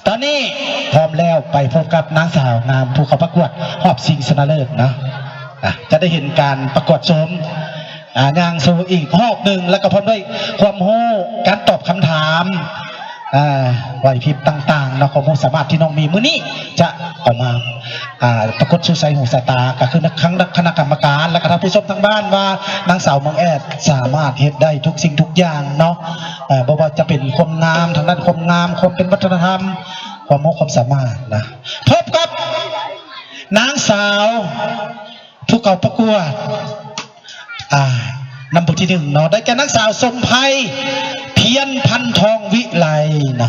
ຕອນນີ້ພ້ອມແລ້ວ ໄປພົບກັບນາງສາວງາມຜູ້ເຂົ້າປະກວດຮອບຊິງຊະນະເລີດເນາະ. ອ່ະ ຈະໄດ້ເຫັນການປະກວດໂສມ ອ່າ ຍ່າງໂຊອີກຮອບໜຶ່ງ ແລ້ວກໍພ້ອມດ້ວຍຄວາມຮູ້ ການຕອບຄຳຖາມ ອ່າ ໄຫວພິບຕ່າງໆເນາະ ຄວາມຮູ້ສາມາດທີ່ນ້ອງມີມື້ນີ້ຈະເອົາມາ ອ່າ ປາກົດສູ່ສາຍຫູສາຍຕາ ກໍຄືທັງຄະນະກຳມະການ ແລະ ກໍທ່ານຜູ້ຊົມທາງບ້ານວ່າ ນາງສາວເມືອງແອດສາມາດເຮັດໄດ້ທຸກສິ່ງທຸກຢ່າງເນາະ. ເອີ ບໍ່ວ່າຈະເປັນຄວາມງາມ ທາງດ້ານຄວາມງາມ ຄວາມເປັນວັດທະນະທຳ ຄວາມຮູ້ຄວາມສາມາດນະ. ພົບກັບນາງສາວຜູ້ເຂົ້າປະກວດ ອ່າ ນຳບົດທີໜຶ່ງເນາະ ໄດ້ແກ່ນາງສາວສົມໄພ ພຽນພັນທອງວິໄລນະ.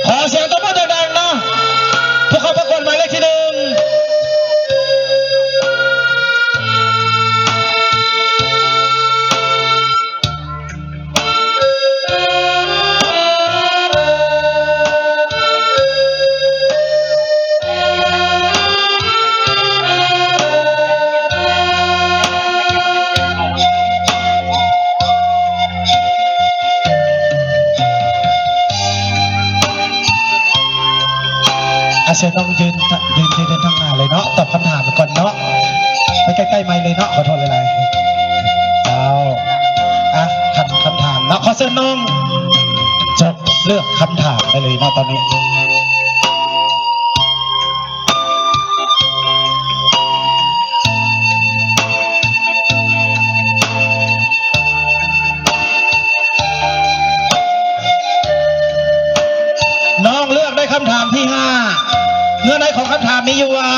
ຂໍສຽງຕົບມືດັງໆເນາະ ຜູ້ເຂົ້າປະກວດໝາຍເລກທີໜຶ່ງ. ອາ ເຊີນນ້ອງຢືນ ຢືນ ຢືນທາງໜ້າເລີຍເນາະ ຕອບຄຳຖາມກ່ອນເນາະ ໄປໃກ້ໆໄມເລີຍເນາະ ຂໍໂທດຫຼາຍໆ. ເຈົ້າ ອ່ະ ຄຳ ຄຳຖາມເນາະ ຂໍເຊີນນ້ອງ ຈົກເລືອກຄຳຖາມໄດ້ເລີຍເນາະຕອນນີ້. ນ້ອງເລືອກໄດ້ຄຳຖາມທີຫ້າ ເນື້ອໃນຂອງຄຳຖາມມີຢູ່ວ່າ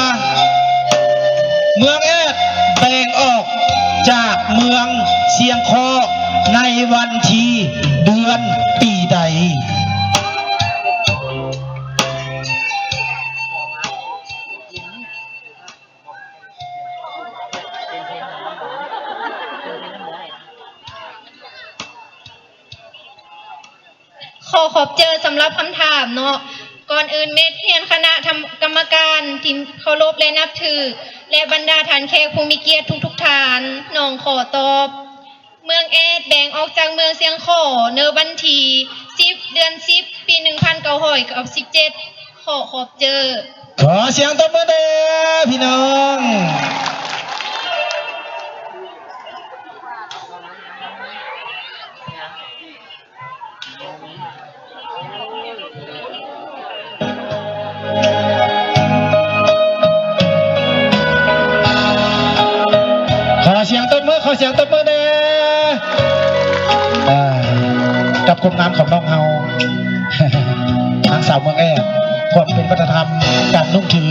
ເມືອງແອດແບ່ງອອກຈາກເມືອງຊຽງຄໍ້ໃນວັນທີ ເດືອນ ປີໃດ? ຂໍຂອບໃຈສຳລັບຄຳຖາມເນາະ. ກ່ອນອື່ນເມັດຮຽນຄະນະກຳມະການທີ່ເຄົາລົບ ແລະ ນັບຖື ແລະ ບັນດາທ່ານແຂກຜູ້ມີກຽດທຸກໆທ່ານ, ນ້ອງຂໍຕອບ ເມືອງແອດແບ່ງອອກຈາກເມືອງຊຽງຄໍ້ໃນວັນທີສິບ ເດືອນສິບ ປີໜຶ່ງພັນເກົ້າຮ້ອຍເກົ້າສິບເຈັດ. ຂໍຂອບໃຈ. ຂໍສຽງຕົບມືແດ່ພີ່ນ້ອງ. ຂໍສຽງຕົບມື ຂໍສຽງຕົບມືແດ່ ເອີ ກັບຄວາມງາມຂອງນ້ອງເຮົາ ນາງສາວເມືອງແອດ ຄວາມເປັນວັດທະນະທຳ ການນຸ່ງຖື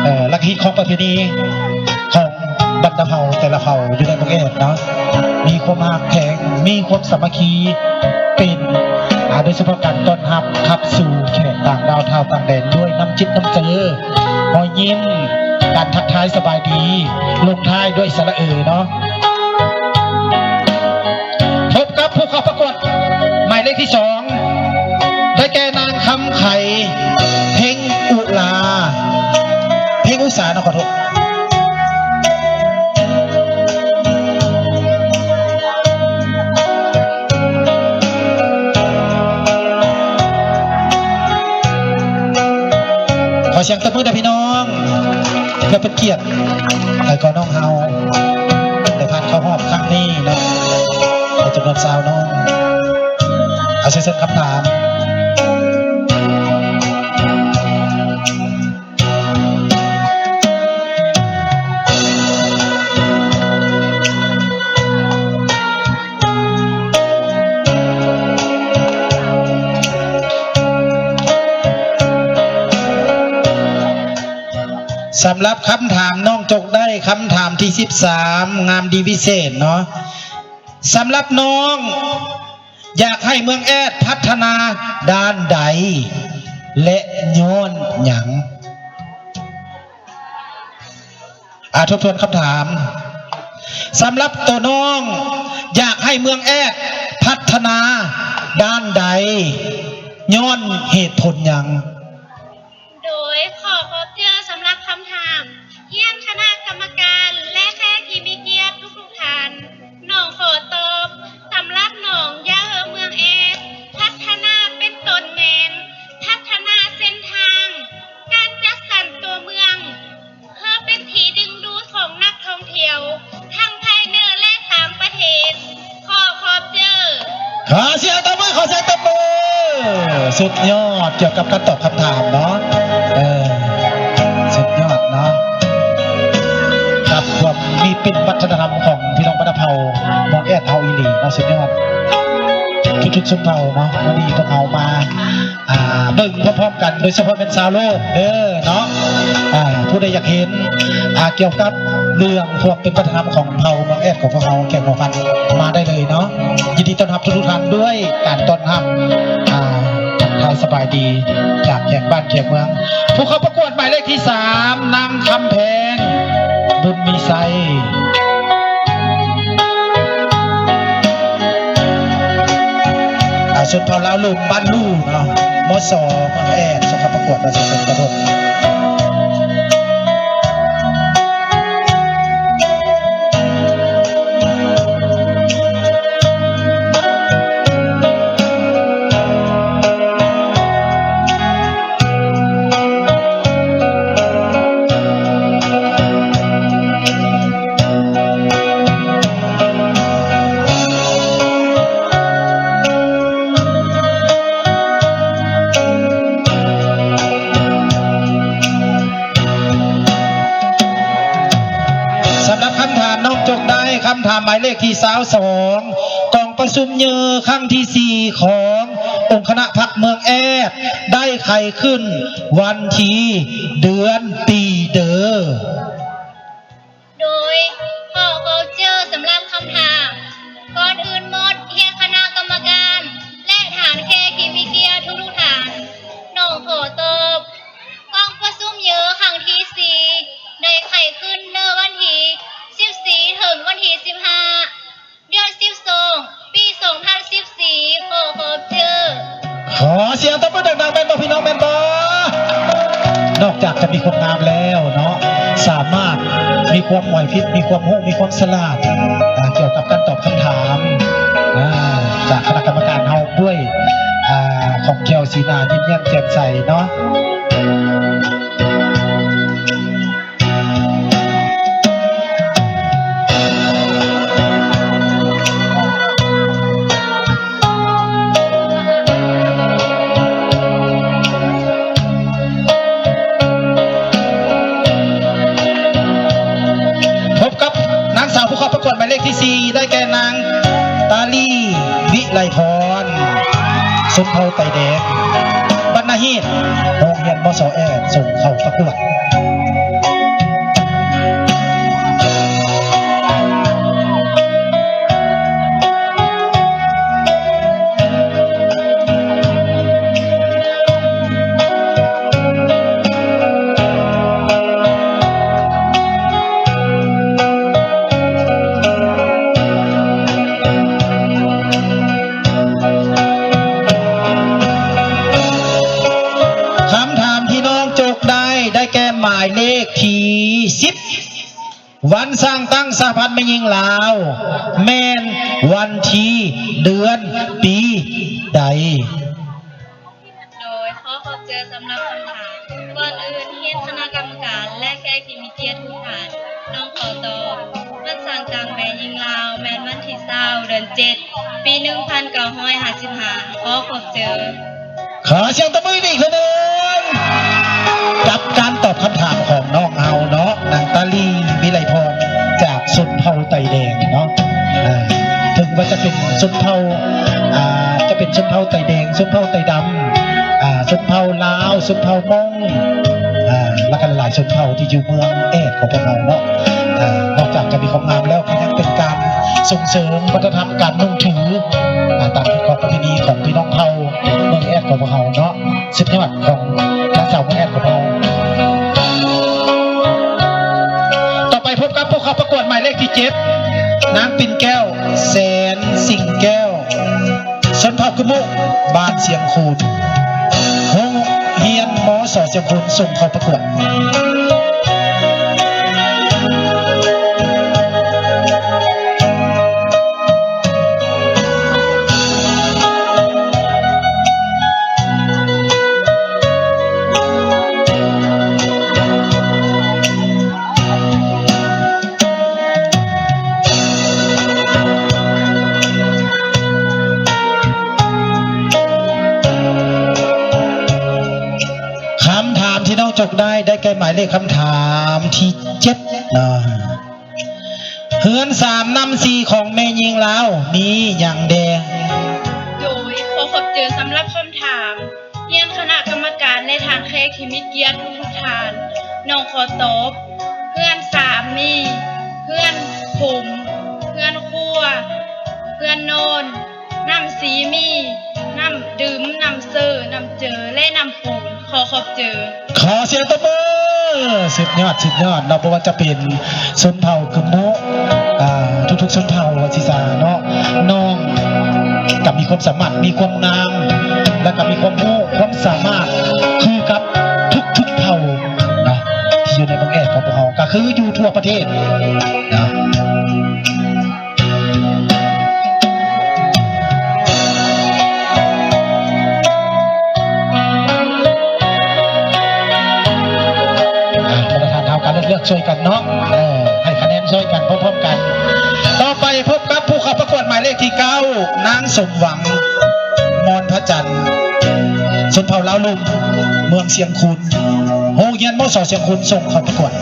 ເອີ ຫຼັກຮີດຂອງປະເພນີຂອງ ບັນດາເຜົ່າແຕ່ລະເຜົ່າຢູ່ໃນເມືອງແອດເນາະ ມີຄວາມຮັກແພງ ມີຄວາມສາມັກຄີ ເປັນ ອາ ໂດຍສະເພາະການຕ້ອນຮັບຂັບສູ່ແຂກຕ່າງດ້າວ ຊາວຕ່າງແດນ ດ້ວຍນ້ຳຈິດນ້ຳໃຈ ຮອຍຍິ້ມ ການທັກທາຍສະບາຍດີ ລົງທ້າຍດ້ວຍສະຫຼະເອີເນາະ. ພົບກັບຜູ້ເຂົ້າປະກວດໝາຍເລກທີສອງ ໄດ້ແກ່ນາງຄຳໄຂ ເພັງອຸລາ ເພັງອຸສາເນາະ ຂໍໂທດ. ຂໍສຽງຕົບມືເດີພີ່ນ້ອງ ເພື່ອເປັນກຽດໃຫ້ກັບນ້ອງເຮົາ ໄດ້ຜ່ານເຂົ້າຮອບຄັ້ງນີ້ເນາະ ໃນຈຳນວນຊາວນ້ອງ. ເອົາ ເຊີນຄຳຖາມ. ສຳລັບຄຳຖາມ ນ້ອງຈົກໄດ້ຄຳຖາມທີສິບສາມ ງາມດີວິເສດເນາະ. ສຳລັບນ້ອງ ຢາກໃຫ້ເມືອງແອດພັດທະນາດ້ານໃດ ແລະ ຍ້ອນຫຍັງ? ອາ ທົບທວນຄຳຖາມ. ສຳລັບໂຕນ້ອງ ຢາກໃຫ້ເມືອງແອດພັດທະນາດ້ານໃດ? ຍ້ອນເຫດຜົນຫຍັງ? ໂດຍ ຂໍຂອບໃຈສຳລັບຄຳຖາມ. ຮຽນຄະນະກຳມະການ ແລະ ແຂກທີ່ມີກຽດທຸກໆທ່ານ, ນ້ອງຂໍຕອບ, ສຳລັບນ້ອງ ຢາກໃຫ້ເມືອງແອດພັດທະນາເປັນຕົ້ນແມ່ນ ພັດທະນາເສັ້ນທາງ, ການຈັດສັນຕົວເມືອງ ເພື່ອເປັນທີ່ດຶງດູດຂອງນັກທ່ອງທ່ຽວ ທັງພາຍໃນ ແລະ ຕ່າງປະເທດ. ຂໍຂອບໃຈ. ຂໍສຽງຕົບມື, ຂໍສຽງຕົບມື. ສຸດຍອດ ກ່ຽວກັບການຕອບຄຳຖາມເນາະ. ເອີ ສຸດຍອດເນາະ. ກັບຄວາມມີປິ່ນວັດທະນະທຳຂອງພີ່ນ້ອງບັນດາເຜົ່າເມືອງແອດເຮົາອີ່ຫຼີເນາະ. ສຸດຍອດ ທຸກໆຊົນເຜົ່າເນາະ. ມື້ນີ້ພວກເຮົາມາ ອ່າ ເບິ່ງພ້ອມໆກັນ ໂດຍສະເພາະແມ່ນຊາວໂລກເດີເນາະ. ອ່າ ຜູ້ໃດຢາກເຫັນ ອ່າ ກ່ຽວກັບເລື່ອງຄວາມເປັນວັດທະນະທຳຂອງເຜົ່າເມືອງແອດຂອງພວກເຮົາ ແຂກຫົວພັນ ມາໄດ້ເລີຍເນາະ. ຍິນດີຕ້ອນຮັບທຸກໆທ່ານດ້ວຍການຕ້ອນຮັບ ອ່າ ທັກທາຍສະບາຍດີຈາກແຂກບ້ານແຂກເມືອງ. ຜູ້ເຂົ້າປະກວດໝາຍເລກທີສາມ ນາງຄຳແພງ ບຸນມີໄຊ. ອ່າ ຊົນເຜົ່າລາວລຸ່ມ ບ້ານລູເນາະ, ມສ ເມືອງແອດ ສົ່ງເຂົ້າປະກວດມາສອງຄົນ. ສຳລັບຄຳຖາມນ້ອງຈົກໄດ້ ຄຳຖາມໝາຍເລກທີຊາວສອງ ກອງປະຊຸມເຍີຄັ້ງທີສີ່ຂອງອົງຄະນະພັກເມືອງແອດ ໄດ້ໄຂຂຶ້ນວັນທີ ເດືອນ ປີເດີ? ໂດຍ ຂໍຂອບໃຈສຳລັບຄຳຖາມ. ກ່ອນອື່ນໝົດ ຮຽນຄະນະກຳມະການ ແລະ ທ່ານແຂກທີ່ມີກຽດທຸກໆທ່ານ, ນ້ອງຂໍຕອບ ກອງປະຊຸມເຍີຄັ້ງທີສີ່ ໄດ້ໄຂຂຶ້ນໃນວັນທີສິບສີ່ ເຖິງວັນທີສິບຫ້າ ເດືອນສິບສອງ ປີສອງພັນສິບສີ່. ຂໍຂອບໃຈ. ຂໍສຽງຕົບມືດັງໆ ແມ່ນບໍ່ພີ່ນ້ອງ ແມ່ນບໍ່? ນອກຈາກຈະມີຄວາມງາມແລ້ວເນາະ ສາມາດມີຄວາມໄຫວພິບ ມີຄວາມຮູ້ ມີຄວາມສະຫຼາດ ອ່າ ກ່ຽວກັບການຕອບຄຳຖາມ ອ່າ ຈາກຄະນະກຳມະການເຮົາດ້ວຍ ອ່າ ຂອງແຂ້ວສີໜ້າຍິ້ມແຍ້ມແຈ່ມໃສເນາະ. ພົບກັບນາງສາວຜູ້ເຂົ້າປະກວດໝາຍເລກທີສີ່ ໄດ້ແກ່ນາງ ຕາລີ ວິໄລພອນ ຊົນເຜົ່າໄຕແດງ ບັນນາຮີດ ໂຮງຮຽນ ມສ ແອດ ສົ່ງເຂົ້າປະກວດ. ຄຳຖາມທີ່ນ້ອງຈົກໄດ້ ໄດ້ແກ່ໝາຍເລກທີສິບ ວັນສ້າງຕັ້ງສະຫະພັນແມ່ຍິງລາວ ແມ່ນວັນທີ ເດືອນ ປີໃດ? ໂດຍ ຂໍຂອບໃຈສຳລັບຄຳຖາມ. ກ່ອນອື່ນ ຮຽນຄະນະກຳມະການ ແລະ ແຂກທີ່ມີກຽດທຸກທ່ານ, ນ້ອງຂໍຕອບ ວັນສ້າງຕັ້ງແມ່ຍິງລາວ ແມ່ນວັນທີຊາວ ເດືອນເຈັດ ປີໜຶ່ງພັນເກົ້າຮ້ອຍຫ້າສິບຫ້າ. ຂໍຂອບໃຈ. ຂໍສຽງຕົບມືອີກເທື່ອໜຶ່ງ ກັບການຕອບຄຳຖາມຂອງນ້ອງເຮົາເນາະ ນາງຕາລີ ວິໄລພອນ ຈາກຊົນເຜົ່າໄຕແດງເນາະ. ເຖິງວ່າຈະເປັນຊົນເຜົ່າ ອ່າ ຈະເປັນຊົນເຜົ່າໄຕແດງ ຊົນເຜົ່າໄຕດຳ ອ່າ ຊົນເຜົ່າລາວ ຊົນເຜົ່າມົ້ງ ອ່າ ແລ້ວກໍຫຼາຍໆຊົນເຜົ່າທີ່ຢູ່ເມືອງແອດຂອງພວກເຮົາເນາະ. ອ່າ ນອກຈາກຈະມີຄວາມງາມແລ້ວ ກໍຍັງເປັນການສົ່ງເສີມວັດທະນະທຳການນຸ່ງຖື ອ່າ ຕາມຮີດຄອງປະເພນີຂອງພີ່ນ້ອງເຜົ່າເມືອງແອດຂອງພວກເຮົາເນາະ ສືບທອດຂອງນາງສາວເມືອງແອດຂອງເຮົາ. ຕໍ່ໄປພົບກັບຜູ້ເຂົ້າປະກວດໝາຍເລກທີເຈັດ ນາງປິ່ນແກ້ວ ແສນສິງແກ້ວ ຊົນເຜົ່າກຶມມຸ ບ້ານຊຽງຄູນ ໂຮງຮຽນ ມສ ຊຽງຄູນ ສົ່ງເຂົ້າປະກວດ. ຄຳຖາມທີ່ນ້ອງຈົກໄດ້ ໄດ້ແກ່ໝາຍເລກຄຳຖາມທີເຈັດເນາະ. ເຮືອນສາມນ້ຳສີ່ຂອງແມ່ຍິງລາວມີຫຍັງແດ່? ໂດຍ ຂໍຂອບໃຈສຳລັບຄຳຖາມ ຮຽນຄະນະກຳມະການ ແລະ ທ່ານແຂກທີ່ມີກຽດທຸກໆທ່ານ. ນ້ອງຂໍຕອບ ເຮືອນສາມມີ ເຮືອນຂົມ, ເຮືອນຄົວ, ເຮືອນນອນ. ນ້ຳສີ່ມີ ນ້ຳດື່ມ, ນ້ຳເຊີ, ນ້ຳເຈີ ແລະ ນ້ຳປູນ. ຂໍຂອບໃຈ. ຂໍສຽງຕົບມື. ສຸດຍອດ ສຸດຍອດເນາະ. ບໍ່ວ່າຈະເປັນຊົນເຜົ່າກຶມມຸ ອ່າ ທຸກໆຊົນເຜົ່າວ່າຊິຊາເນາະ, ນ້ອງກໍມີຄວາມສາມາດ, ມີຄວາມງາມ ແລ້ວກໍມີຄວາມຮູ້ຄວາມສາມາດຄືກັບທຸກໆເຜົ່າເນາະ ທີ່ຢູ່ໃນເມືອງແອດຂອງພວກເຮົາ ກໍຄືຢູ່ທົ່ວປະເທດເນາະ. ອ່າ ມາດຕະຖານເທົ່າກັນ ເລືອກໆຊ່ວຍກັນເນາະ, ເອີ ໃຫ້ຄະແນນຊ່ວຍກັນພ້ອມໆກັນ. ຕໍ່ໄປພົບກັບຜູ້ເຂົ້າປະກວດໝາຍເລກທີເກົ້າ ນາງສົມຫວັງ ມອນພະຈັນ ຊົນເຜົ່າລາວລຸ່ມ ເມືອງຊຽງຄູນ ໂຮງຮຽນ ມສ ຊຽງຄູນ ສົ່ງເຂົ້າປະກວດ.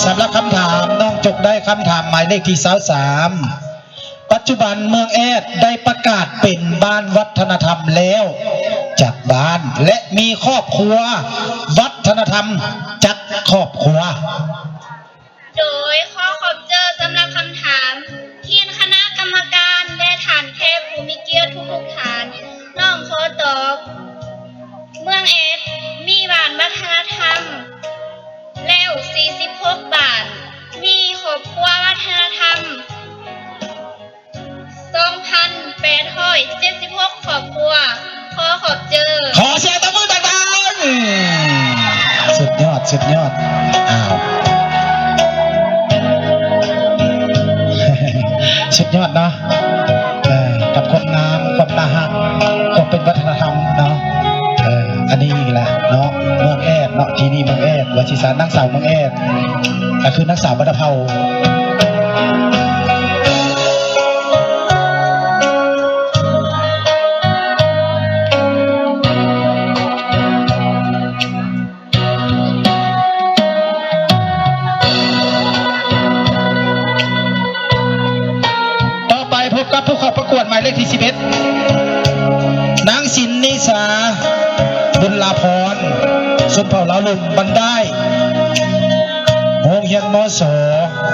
ສຳລັບຄຳຖາມ ນ້ອງຈົກໄດ້ຄຳຖາມໝາຍເລກທີຊາວສາມ. ປັດຈຸບັນເມືອງແອດໄດ້ປະກາດເປັນບ້ານວັດທະນະທຳແລ້ວຈັກບ້ານ ແລະ ມີຄອບຄົວວັດທະນະທຳຈັກຄອບຄົວ? ໂດຍ ຂໍຂອບໃຈສຳລັບຄຳຖາມ ຮຽນຄະນະກຳມະການ ແລະ ທ່ານແຂກຜູ້ມີກຽດທຸກໆທ່ານ. ນ້ອງຂໍຕອບ ເມືອງແອດມີບ້ານວັດທະນະທຳ ແລ້ວສີ່ສິບຫົກບ້ານ, ມີຄອບຄົວວັດທະນະທຳສອງພັນແປດຮ້ອຍເຈັດສິບຫົກຄອບຄົວ. ຂໍຂອບໃຈ. ຂໍສຽງຕົບມືດັງໆ. ສຸດຍອດ ສຸດຍອດ. ອ້າວ ສຸດຍອດເນາະ. ເອີ ກັບຄວາມງາມ ຄວາມໜ້າຮັກ ຄວາມເປັນວັດທະນະທຳເນາະ. ເອີ ອັນນີ້ແຫຼະເນາະ ເມືອງແອດເນາະ ທີ່ນີ້ເມືອງແອດ ວ່າຊິຊາ ນາງສາວເມືອງແອດ ກໍຄືນາງສາວບັນດາເຜົ່າ. ຕໍ່ໄປພົບກັບຜູ້ເຂົ້າປະກວດໝາຍເລກທີສິບເອັດ ນາງສິນນິສາ ບຸນລາພອນ ຊົນເຜົ່າລາວລຸ່ມ ບ້ານດ້າຍ ໂຮງຮຽນ ມສ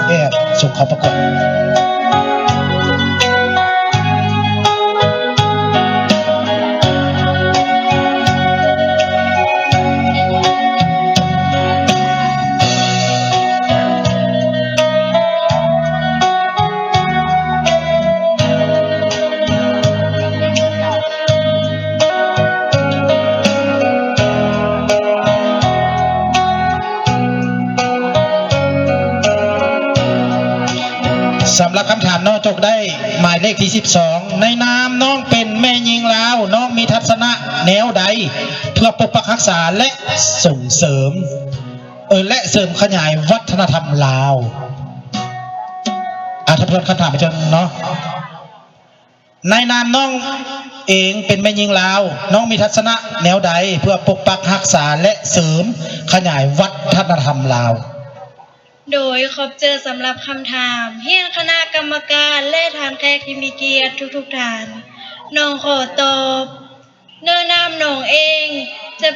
ແອດ ສົ່ງເຂົ້າປະກວດ. ສຳລັບຄຳຖາມ ນ້ອງຈົກໄດ້ໝາຍເລກທີສິບສອງ ໃນນາມນ້ອງເປັນແມ່ຍິງລາວ ນ້ອງມີທັດສະນະແນວໃດ ເພື່ອປົກປັກຮັກສາ ແລະ ສົ່ງເສີມ ເອີ ແລະ ເສີມຂະຫຍາຍວັດທະນະທຳລາວ? ອາ ທົບທວນຄຳຖາມອີກເທື່ອໜຶ່ງເນາະ. ໃນນາມນ້ອງ ເອງເປັນແມ່ຍິງລາວ, ນ້ອງມີທັດສະນະແນວໃດເພື່ອປົກປັກຮັກສາ ແລະ ເສີມຂະຫຍາຍວັດທະນະທຳລາວ? ໂດຍ ຂອບໃຈສຳລັບຄຳຖາມ. ຮຽນຄະນະກຳມະການ ແລະ ທ່ານແຂກທີ່ມີກຽດທຸກໆທ່ານ, ນ້ອງຂໍຕອບ ເນີນາມນ້ອງເອງຈະ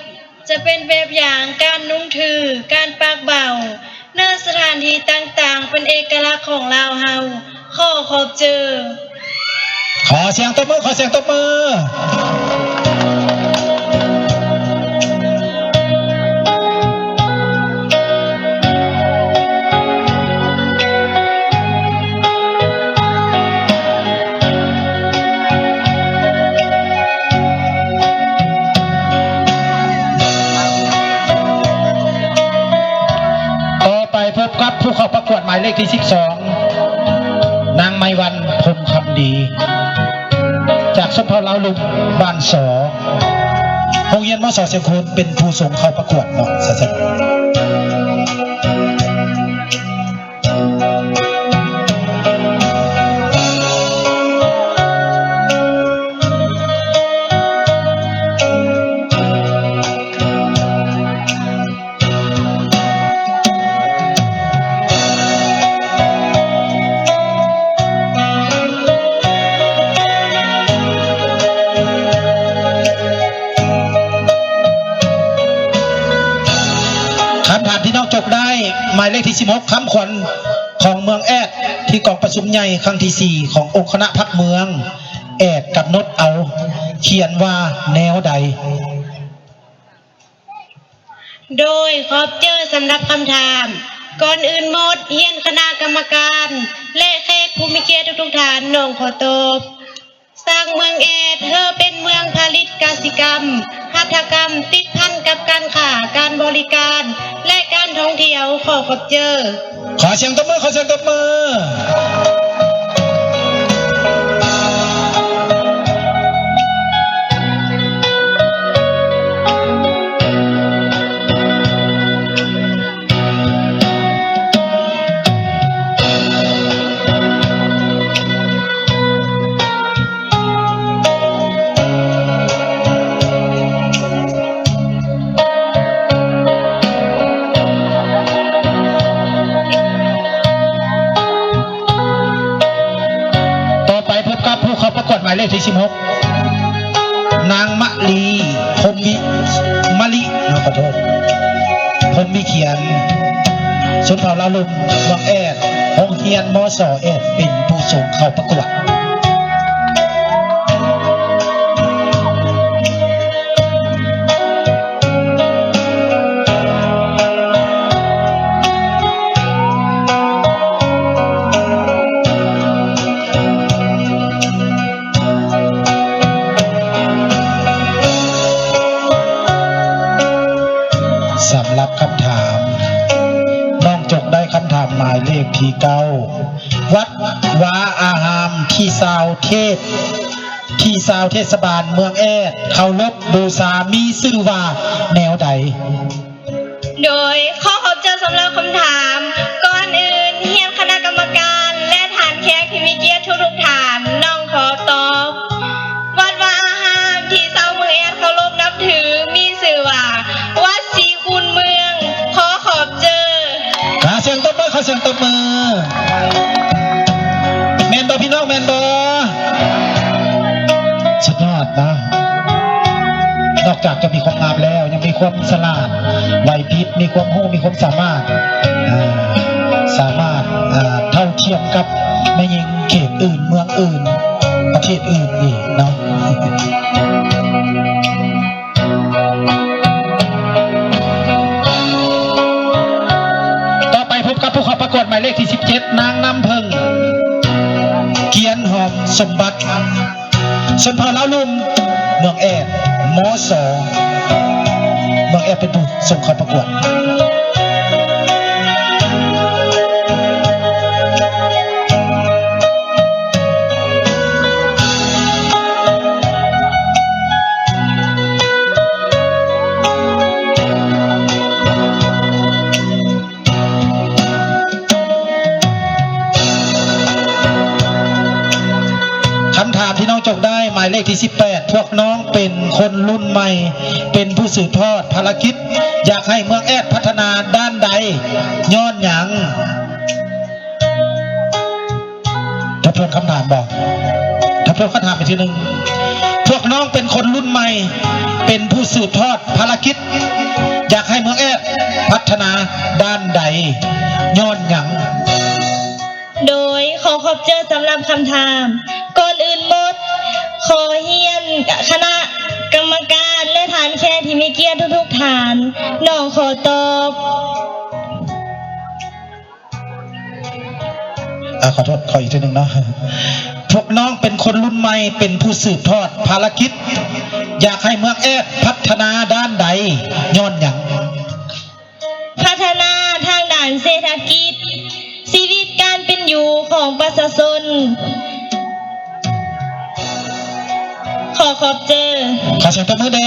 ຈະເປັນແບບຢ່າງການນຸ່ງຖື, ການປາກເບົາ ໃນສະຖານທີ່ຕ່າງໆ ເປັນເອກະລັກຂອງລາວເຮົາ. ຂໍຂອບໃຈ. ຂໍສຽງຕົບມື, ຂໍສຽງຕົບມື. ຕໍ່ໄປພົບກັບຜູ້ເຂົ້າປະກວດໝາຍເລກທີສິບສອງ ນາງໄມວັນ ພົມຄຳດີ ຈາກຊົນເຜົ່າລາວລຸ່ມ ບ້ານສໍ ໂຮງຮຽນ ມສ ຊຽງໂຄນ ເປັນຜູ້ສົ່ງເຂົ້າປະກວດເນາະ ສະ ສະ ຄຳຖາມທີ່ນ້ອງຈົກໄດ້ ໝາຍເລກທີສິບຫົກ ຄຳຂວັນຂອງເມືອງແອດ ທີ່ກອງປະຊຸມໃຫຍ່ຄັ້ງທີສີ່ ຂອງອົງຄະນະພັກເມືອງແອດກຳນົດເອົາ ຂຽນວ່າແນວໃດ? ໂດຍ ຂອບໃຈສຳລັບຄຳຖາມ. ກ່ອນອື່ນໝົດ ຮຽນຄະນະກຳມະການ ແລະ ແຂກຜູ້ມີກຽດທຸກໆທ່ານ, ນ້ອງຂໍຕອບ ສ້າງເມືອງແອດໃຫ້ເປັນເມືອງຜະລິດກະສິກຳ, ຫັດຖະກຳ, ຕິດພັນກັບການຄ້າ, ການບໍລິການ ແລະ ການທ່ອງທ່ຽວ. ຂໍຂອບໃຈ. ຂໍສຽງຕົບມື, ຂໍສຽງຕົບມື. ຕໍ່ໄປພົບກັບຜູ້ເຂົ້າປະກວດໝາຍເລກທີສິບຫົກ ນາງມະລີ ພົມວິ ມະລິ ຂໍໂທດ ພົມວິຂຽນ ຊົນເຜົ່າລາວລຸ່ມ ເມືອງແອດ ໂຮງຮຽນ ມສ ແອດ ເປັນຜູ້ສົ່ງເຂົ້າປະກວດ. ສຳລັບຄຳຖາມ ນ້ອງຈົກໄດ້ຄຳຖາມໝາຍເລກທີເກົ້າ ວັດວາອາຮາມທີ່ຊາວເທດ ທີ່ຊາວເທດສະບານເມືອງແອດເຄົາລົບບູຊາ ມີຊື່ວ່າແນວໃດ? ໂດຍ ຂໍຂອບໃຈສຳລັບຄຳຖາມ. ກ່ອນອື່ນ ຮຽນຄະນະກຳມະການ ແລະ ທ່ານແຂກທີ່ມີກຽດທຸກໆທ່ານ, ນ້ອງຂໍຕອບ ວັດວາອາຮາມທີ່ຊາວເມືອງແອດເຄົາລົບນັບຖື ມີຊື່ວ່າ ວັດສີຄູນເມືອງ. ຂໍຂອບໃຈ. ຂໍສຽງຕົບມື, ຂໍສຽງຕົບມື. ແມ່ນບໍ່ພີ່ນ້ອງ, ແມ່ນບໍ່? ສຸດຍອດເນາະ. ນອກຈາກຈະມີຄວາມງາມແລ້ວ ຍັງມີຄວາມສະຫຼາດ ໄຫວພິບ ມີຄວາມຮູ້ ມີຄວາມສາມາດ ເອີ ສາມາດ ເອີ ເທົ່າທຽມກັບແມ່ຍິງເຂດອື່ນ ເມືອງອື່ນ ປະເທດອື່ນອີກເນາະ. ຕໍ່ໄປພົບກັບຜູ້ເຂົ້າປະກວດໝາຍເລກທີສິບເຈັດ ນາງນ້ຳເພິ່ງ ກຽນຫອມສົມບັດ ຊົນເຜົ່າລາວລຸ່ມ ເມືອງແອດ ມສ ເມືອງແອດ ເປັນຜູ້ສົ່ງເຂົ້າປະກວດ. ຄຳຖາມທີ່ນ້ອງຈົກໄດ້ ໝ າຍເລກທີສິບແປດ ພວກນ້ອງເປັນຄົນລຸ້ນໃໝ່ ເປັນຜູ້ສືບທອດພາລະກິດ ຢາກໃຫ້ເມືອງແອດພັດທະນາດ້ານໃດ? ຍ້ອນຫຍັງ? ທົບທວນຄຳຖາມບໍ່? ທົບທວນຄຳຖາມອີກທີໜຶ່ງ. ພວກນ້ອງເປັນຄົນລຸ້ນໃໝ່ ເປັນຜູ້ສືບທອດພາລະກິດ ຢາກໃຫ້ເມືອງແອດພັດທະນາດ້ານໃດ? ຍ້ອນຫຍັງ? ໂດຍ ຂໍຂອບໃຈສຳລັບຄຳຖາມ. ກ່ອນອື່ນໝົດ ຂໍຮຽນຄະນະກຳມະການ ແລະ ທ່ານແຂກທີ່ມີກຽດທຸກໆທ່ານ, ນ້ອງຂໍຕອບ. ອາ ຂໍໂທດ ຂໍອີກເທື່ອໜຶ່ງເນາະ. ພວກນ້ອງເປັນຄົນລຸ້ນໃໝ່ ເປັນຜູ້ສືບທອດພາລະກິດ ຢາກໃຫ້ເມືອງແອດພັດທະນາດ້ານໃດ? ຍ້ອນຫຍັງ? ພັດທະນາທາງດ້ານເສດຖະກິດ, ຊີວິດການເປັນຢູ່ຂອງປະຊາຊົນ. ຂໍຂອບໃຈ. ຂໍສຽງຕົບມືແດ່.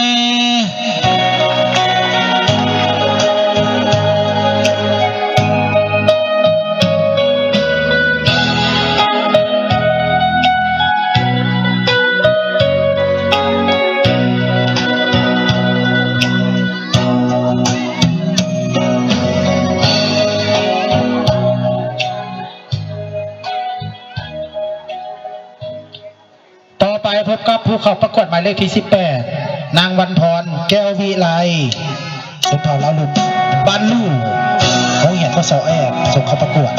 ຕໍ່ໄປພົບກັບຜູ້ເຂົ້າປະກວດໝາຍເລກທີສິບແປດ ນາງ ວັນພອນ ແກ້ວວິໄລ ຊົນເຜົ່າລາວລຸ່ມ ບ້ານລູ ໂຮງຮຽນ ມສ ແອດ ສົ່ງເຂົ້າປະກວດ.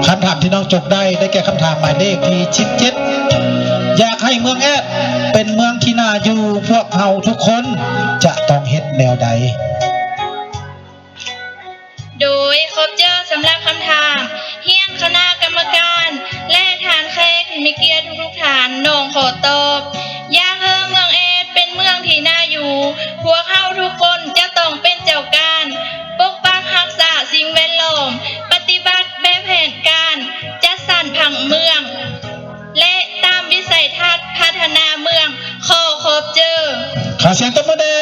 ຄຳຖາມທີ່ນ້ອງຈົກໄດ້ ໄດ້ແກ່ຄຳຖາມໝາຍເລກທີສິບເຈັດ ຢາກໃຫ້ເມືອງແອດເປັນເມືອງທີ່ໜ້າຢູ່ ພວກເຮົາທຸກຄົນຈະຕ້ອງເຮັດແນວໃດ? ໂດຍ ຂອບໃຈສຳລັບຄຳຖາມ. ຮຽນຄະນະກຳມະການ ແລະ ທ່ານແຂກທີ່ມີກຽດທຸກໆທ່ານ, ນ້ອງຂໍຕອບ. ຢາກໃຫ້ເມືອງແອດເປັນເມືອງທີ່ໜ້າຢູ່, ພວກເຮົາທຸກຄົນຈະຕ້ອງເປັນເຈົ້າການ ປົກປັກຮັກສາສິ່ງແວດລ້ອມ, ປະຕິບັດແບບແຜນການຈັດສັນຜັງເມືອງ ແລະ ຕາມວິໄສທັດພັດທະນາເມືອງ. ຂໍຂອບໃຈ. ຂໍສຽງຕົບມືແດ່.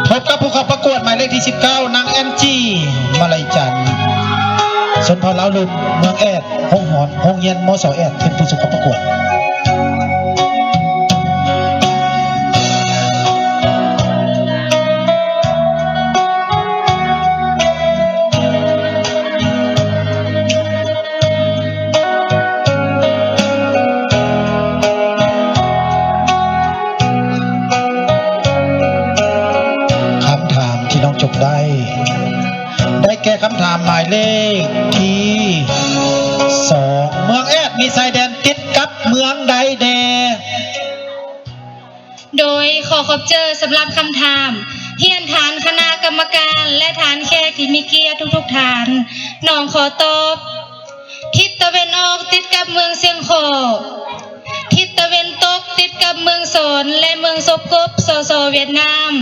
ພົບກັບຜູ້ເຂົ້າປະກວດໝາຍເລກທີສິບເກົ້າ ນາງ ແອນຈີ ມາໄລຈັນ ຊົນເຜົ່າລາວລຸ່ມ ເມືອງແອດ ໂຮງຮອນ ໂຮງຮຽນ ມສ ແອດ ເປັນຜູ້ສົ່ງເຂົ້າປະກວດ. ຄຳຖາມທີ່ນ້ອງຈົກໄດ້ ໄດ້ແກ່ຄຳຖາມໝາຍເລກທີສອງ ເມືອງແອດມີຊາຍແດນຕິດກັບເມືອງໃດແດ່? ໂດຍ ຂໍຂອບໃຈສຳລັບຄຳຖາມ. ຮຽນທ່ານຄະນະກຳມະການ ແລະ ທ່ານແຂກທີ່ມີກຽດທຸກໆທ່ານ, ນ້ອງຂໍຕອບ. ທິດຕາເວັນອອກຕິດກັບເມືອງຊຽງຄໍ້, ທິດຕາເວັນຕົກຕິດກັບເມືອງຊອນ ແລະ ເມືອງສົບກົບ ສສ ຫວຽດນາມ,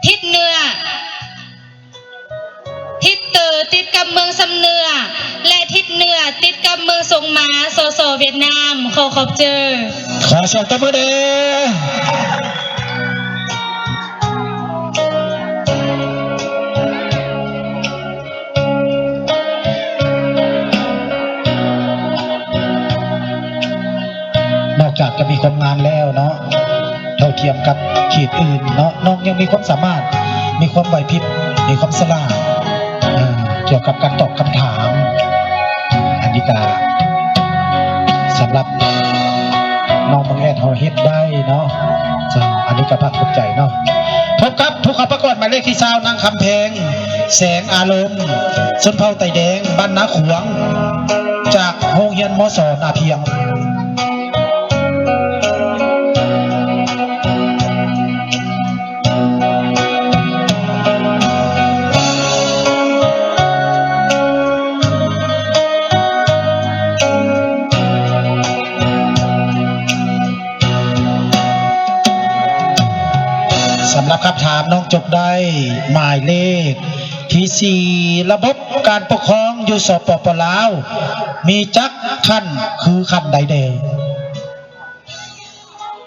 ທິດເໜືອ ທິດເຕີຕິດກັບເມືອງຊຳເໜືອ ແລະ ທິດເໜືອຕິດກັບເມືອງສົງໝາ ສສ ຫວຽດນາມ. ຂໍຂອບໃຈ. ຂໍສຽງຕົບມືແດ່. ນອກຈາກຈະມີຄວາມງາມແລ້ວເນາະ ເທົ່າທຽມກັບເຂດອື່ນເນາະ, ນ້ອງຍັງມີຄວາມສາມາດ, ມີຄວາມໄຫວພິບ, ມີຄວາມສະຫຼາດ, ເອີ ກ່ຽວກັບການຕອບຄຳຖາມ. ອັນນີ້ກະສຳລັບ ເນາະ ເຈົ້າ ອັນນີ້ກໍພາກພູມໃຈເນາະ. ພົບກັບຜູ້ເຂົ້າປະກວດໝາຍເລກທີຊາວ ນາງຄຳແພງ ແສງອາລົມ ຊົນເຜົ່າໄຕແດງ ບ້ານນາຂວາງ ຈາກໂຮງຮຽນ ມສ ນາພຽງ. ສຳລັບຄຳຖາມ ນ້ອງຈົກໄດ້ໝາຍເລກທີສີ່ ລະບົບການປົກຄອງຢູ່ ສປປ ລາວ ມີຈັກຂັ້ນ ຄືຂັ້ນໃດແດ່?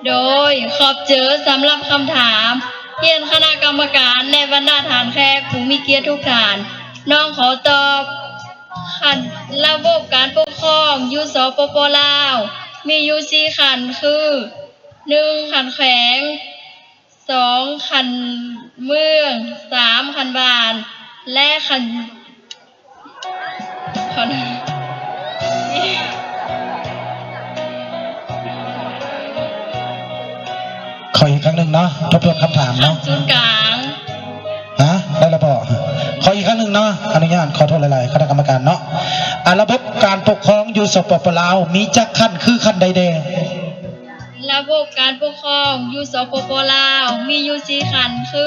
ໂດຍ ຂອບເຈີສຳລັບຄຳຖາມ. ຮຽນຄະນະກຳມະການ ແລະ ບັນດາທ່ານແຂກຜູ້ມີກຽດທຸກທ່ານ, ນ້ອງຂໍຕອບ ຂັ້ນລະບົບການປົກຄອງຢູ່ ສປປ ລາວ ມີຢູ່ສີ່ຂັ້ນ ຄື ໜຶ່ງ ຂັ້ນແຂວງ, ສອງ ຂັ້ນເມືອງ, ສາມ ຂັ້ນບ້ານ ແລະ ຂັ້ນ ຂໍ ຂໍອີກຄັ້ງໜຶ່ງເນາະ ທົບທວນຄຳຖາມເນາະ. ຂັ້ນສູນກາງ. ຮະ? ໄດ້ແລ້ວບໍ? ຂໍອີກຄັ້ງໜຶ່ງເນາະ. ອະນຸຍາດ ຂໍໂທດຫຼາຍໆ ຄະນະກຳມະການເນາະ. ອາ ລະບົບການປົກຄອງຢູ່ ສປປ ລາວ ມີຈັກຂັ້ນ ຄືຂັ້ນໃດແດ່? ລະບົບການປົກຄອງຢູ່ ສປປ ລາວ ມີຢູ່ສີ່ຂັ້ນ ຄື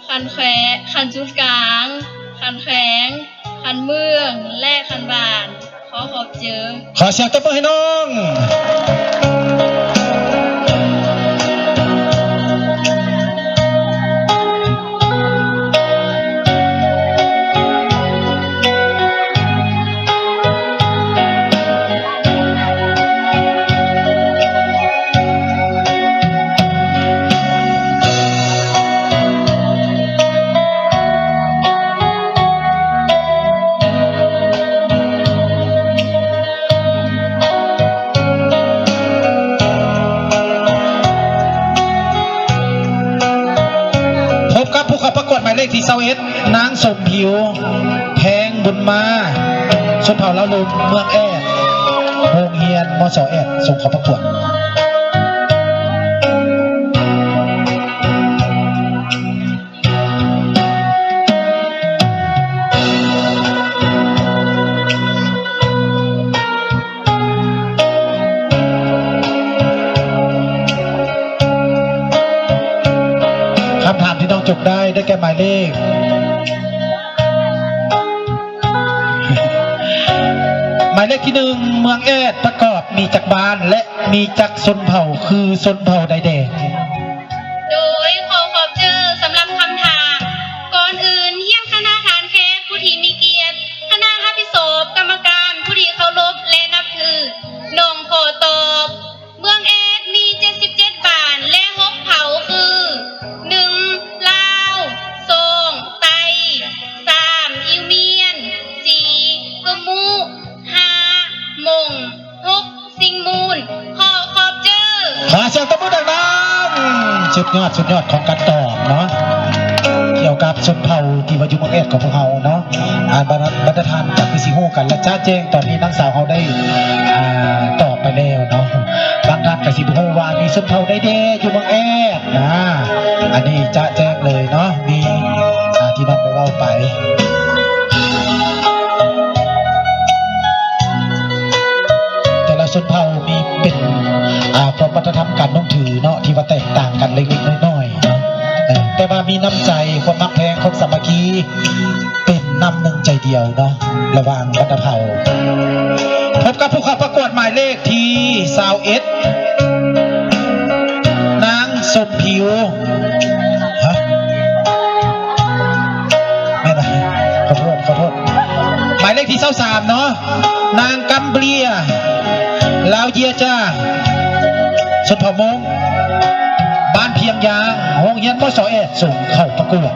ຂັ້ນແຂວງ, ຂັ້ນສູນກາງ, ຂັ້ນແຂວງ, ຂັ້ນເມືອງ ແລະ ຂັ້ນບ້ານ. ຂໍຂອບເຈີ. ຂໍສຽງຕົບມືໃຫ້ນ້ອງ. ພົບກັບຜູ້ເຂົ້າປະກວດໝາຍເລກທີຊາວເອັດ ນາງສົມຜິວ ແພງບຸນມາ ຊົນເຜົ່າລາວລຸ່ມ ເມືອງແອດ ໂຮງຮຽນ ມສ ແອດ ສົ່ງເຂົ້າປະກວດ. ຄຳຖາມທີ່ນ້ອງຈົກໄດ້ ໄດ້ແກ່ໝາຍເລກ ໝາຍເລກທີໜຶ່ງ ເມືອງແອດປະກອບມີຈັກບ້ານ ແລະ ມີຈັກຊົນເຜົ່າ ຄືຊົນເຜົ່າໃດແດ່? ໂດຍ ຂໍຂອບເຈີສຳລັບຄຳຖາມ. ກ່ອນອື່ນ ຮຽນຄະນະທ່ານແຂກຜູ້ທີ່ມີກຽດ, ຄະນະຮັບຜິດຊອບ, ກຳມະການຜູ້ທີ່ເຄົາລົບ ແລະ ນັບຖື, ນ້ອງຂໍຕອບ ເມືອງແອດມີເຈັດສິບເຈັດບ້ານ ແລະ ຫົກເຜົ່າ ຄື ໜຶ່ງ ລາວ, ສອງ ໄຕ, ສາມ ອິວມຽນ, ສີ່ ກຶມມຸ, ຫ້າ ມົ້ງ, ຫົກ ຊິງມູນ. ຂໍຂອບເຈີ. ຂໍສຽງຕົບມືດັງໆ. ສຸດຍອດ ສຸດຍອດຂອງການຕອບເນາະ ກ່ຽວກັບຊົນເຜົ່າທີ່ວ່າຢູ່ເມືອງແອດຂອງພວກເຮົາເນາະ. ອາ ບັນດາ ບັນດາທ່ານກໍຄືຊິຮູ້ກັນ ແລະ ຈະແຈ້ງຕອນນີ້ນາງສາວເຮົາໄດ້ ອາ ຕອບໄປແລ້ວເນາະ. ບາງທ່ານກໍຊິບໍ່ຮູ້ວ່າມີຊົນເຜົ່າໃດແດ່ຢູ່ເມືອງແອດນະ. ອັນນີ້ຈະແຈ້ງເລີຍເນາະ ມີ ອາ ທີ່ນ້ອງໄດ້ເວົ້າໄປ. ແຕ່ລະຊົນເຜົ່າມີເປັນ ອາ ພວກວັດທະນະທຳການນຸ່ງຖືເນາະ ທີ່ວ່າແຕກຕ່າງກັນເລັກໆນ້ອຍໆເນາະ. ເອີ ແຕ່ວ່າມີນ້ຳໃຈ ຄວາມຮັກແພງ ຄວາມສາມັກຄີ ເປັນນ້ຳໜຶ່ງໃຈດຽວເນາະ ລະຫວ່າງບັນດາເຜົ່າ. ພົບກັບຜູ້ເຂົ້າປະກວດໝາຍເລກທີຊາວເອັດ ນາງສົມຜິວ ຮະ ແມ່ນບໍ່? ຂໍໂທດ ຂໍໂທດ. ໝາຍເລກທີຊາວສາມເນາະ ນາງກຳເບລຍ ລາວເຢຍຈາ ຊົນເຜົ່າມົ້ງ ບ້ານພຽງຢາງ ໂຮງຮຽນ ມສ ແອດ ສົ່ງເຂົ້າປະກວດ.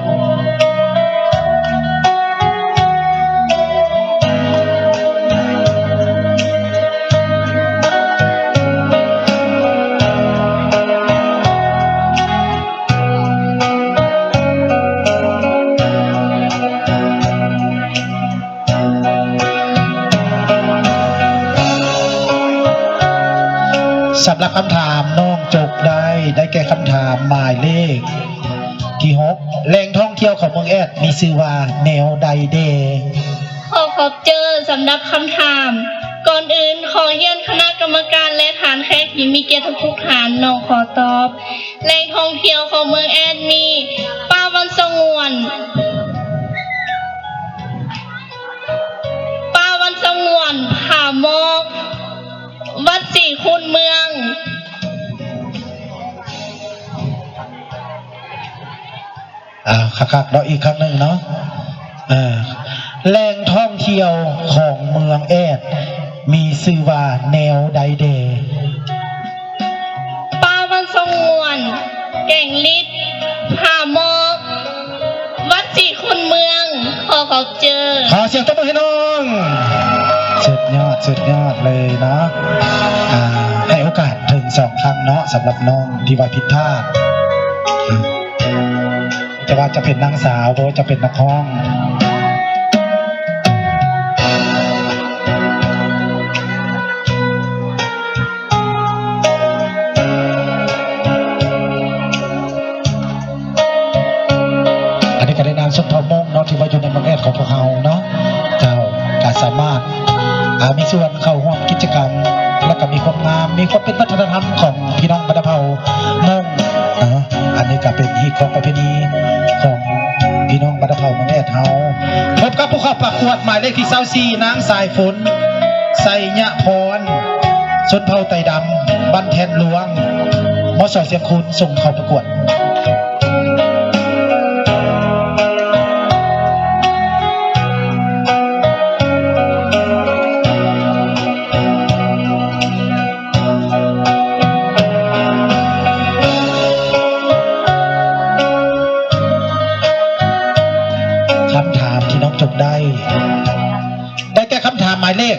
ສຳລັບຄຳຖາມ ນ້ອງຈົກໄດ້ ມ ໝາຍເລກທີຫົກ ແຫຼ່ງທ່ອງທ່ຽວຂອງເມືອງແອດ ມີຊື່ວ່າແນວໃດແດ່? ຂໍຂອບໃຈສຳລັບຄຳຖາມ. ກ່ອນອື່ນ ຂໍຮຽນຄະນະກຳມະການ ແລະ ທ່ານແຂກທີ່ມີກຽດທຸກໆທ່ານ, ນ້ອງຂໍຕອບ. ແຫຼ່ງທ່ອງທ່ຽວຂອງເມືອງແອດມີ ປ່າວັນສະຫງວນ, ປ່າວັນສະຫງວນ, ຜາໝອກ, ວັດສີຄູນເມືອງ. ອ່າ ຄັກໆ ເນາະ ອີກຄັ້ງໜຶ່ງເນາະ. ເອີ ແຫຼ່ງທ່ອງທ່ຽວຂອງເມືອງແອດ ມີຊື່ວ່າແນວໃດແດ່? ປ່າວັນສະຫງວນ, ແກງລິດ, ຜາໝອກ, ວັດສີຄູນເມືອງ. ຂໍຂອບໃຈ. ຂໍສຽງຕົບມືໃຫ້ນ້ອງ. ສຸດຍອດ ສຸດຍອດເລີຍເນາະ. ອ່າ ໃຫ້ໂອກາດເຖິງສອງຄັ້ງເນາະ ສຳລັບນ້ອງທີ່ວ່າຜິດພາດ. ແຕ່ວ່າຈະເປັນນາງສາວ ບໍ່ວ່າຈະເປັນນັກຮ້ອງ. ອັນນີ້ກໍໄດ້ນາງຊົນເຜົ່າມົ້ງເນາະ ທີ່ວ່າຢູ່ໃນເມືອງແອດຂອງພວກເຮົາເນາະ ເຈົ້າ ກໍສາມາດ ອ່າ ມີສ່ວນເຂົ້າຮ່ວມກິດຈະກຳ ແລ້ວກໍມີຄວາມງາມ ມີຄວາມເປັນວັດທະນະທຳຂອງພີ່ນ້ອງບັນດາເຜົ່າມົ້ງເນາະ. ອັນນີ້ກໍເປັນຮີດຄອງປະເພນີຂອງພີ່ນ້ອງບັນດາເຜົ່າເມືອງແອດເຮົາ. ພົບກັບຜູ້ເຂົ້າປະກວດໝາຍເລກທີຊາວສີ່ ນາງສາຍຝົນ ໄຊຍະພອນ ຊົນເຜົ່າໄຕດຳ ບ້ານແທ່ນຫຼວງ ມສ ຊຽງຄູນ ສົ່ງເຂົ້າປະກວດ. ຄຳຖາມທີ່ນ້ອງຈົກໄດ້ ໄດ້ແກ່ຄຳຖາມໝາຍເລກ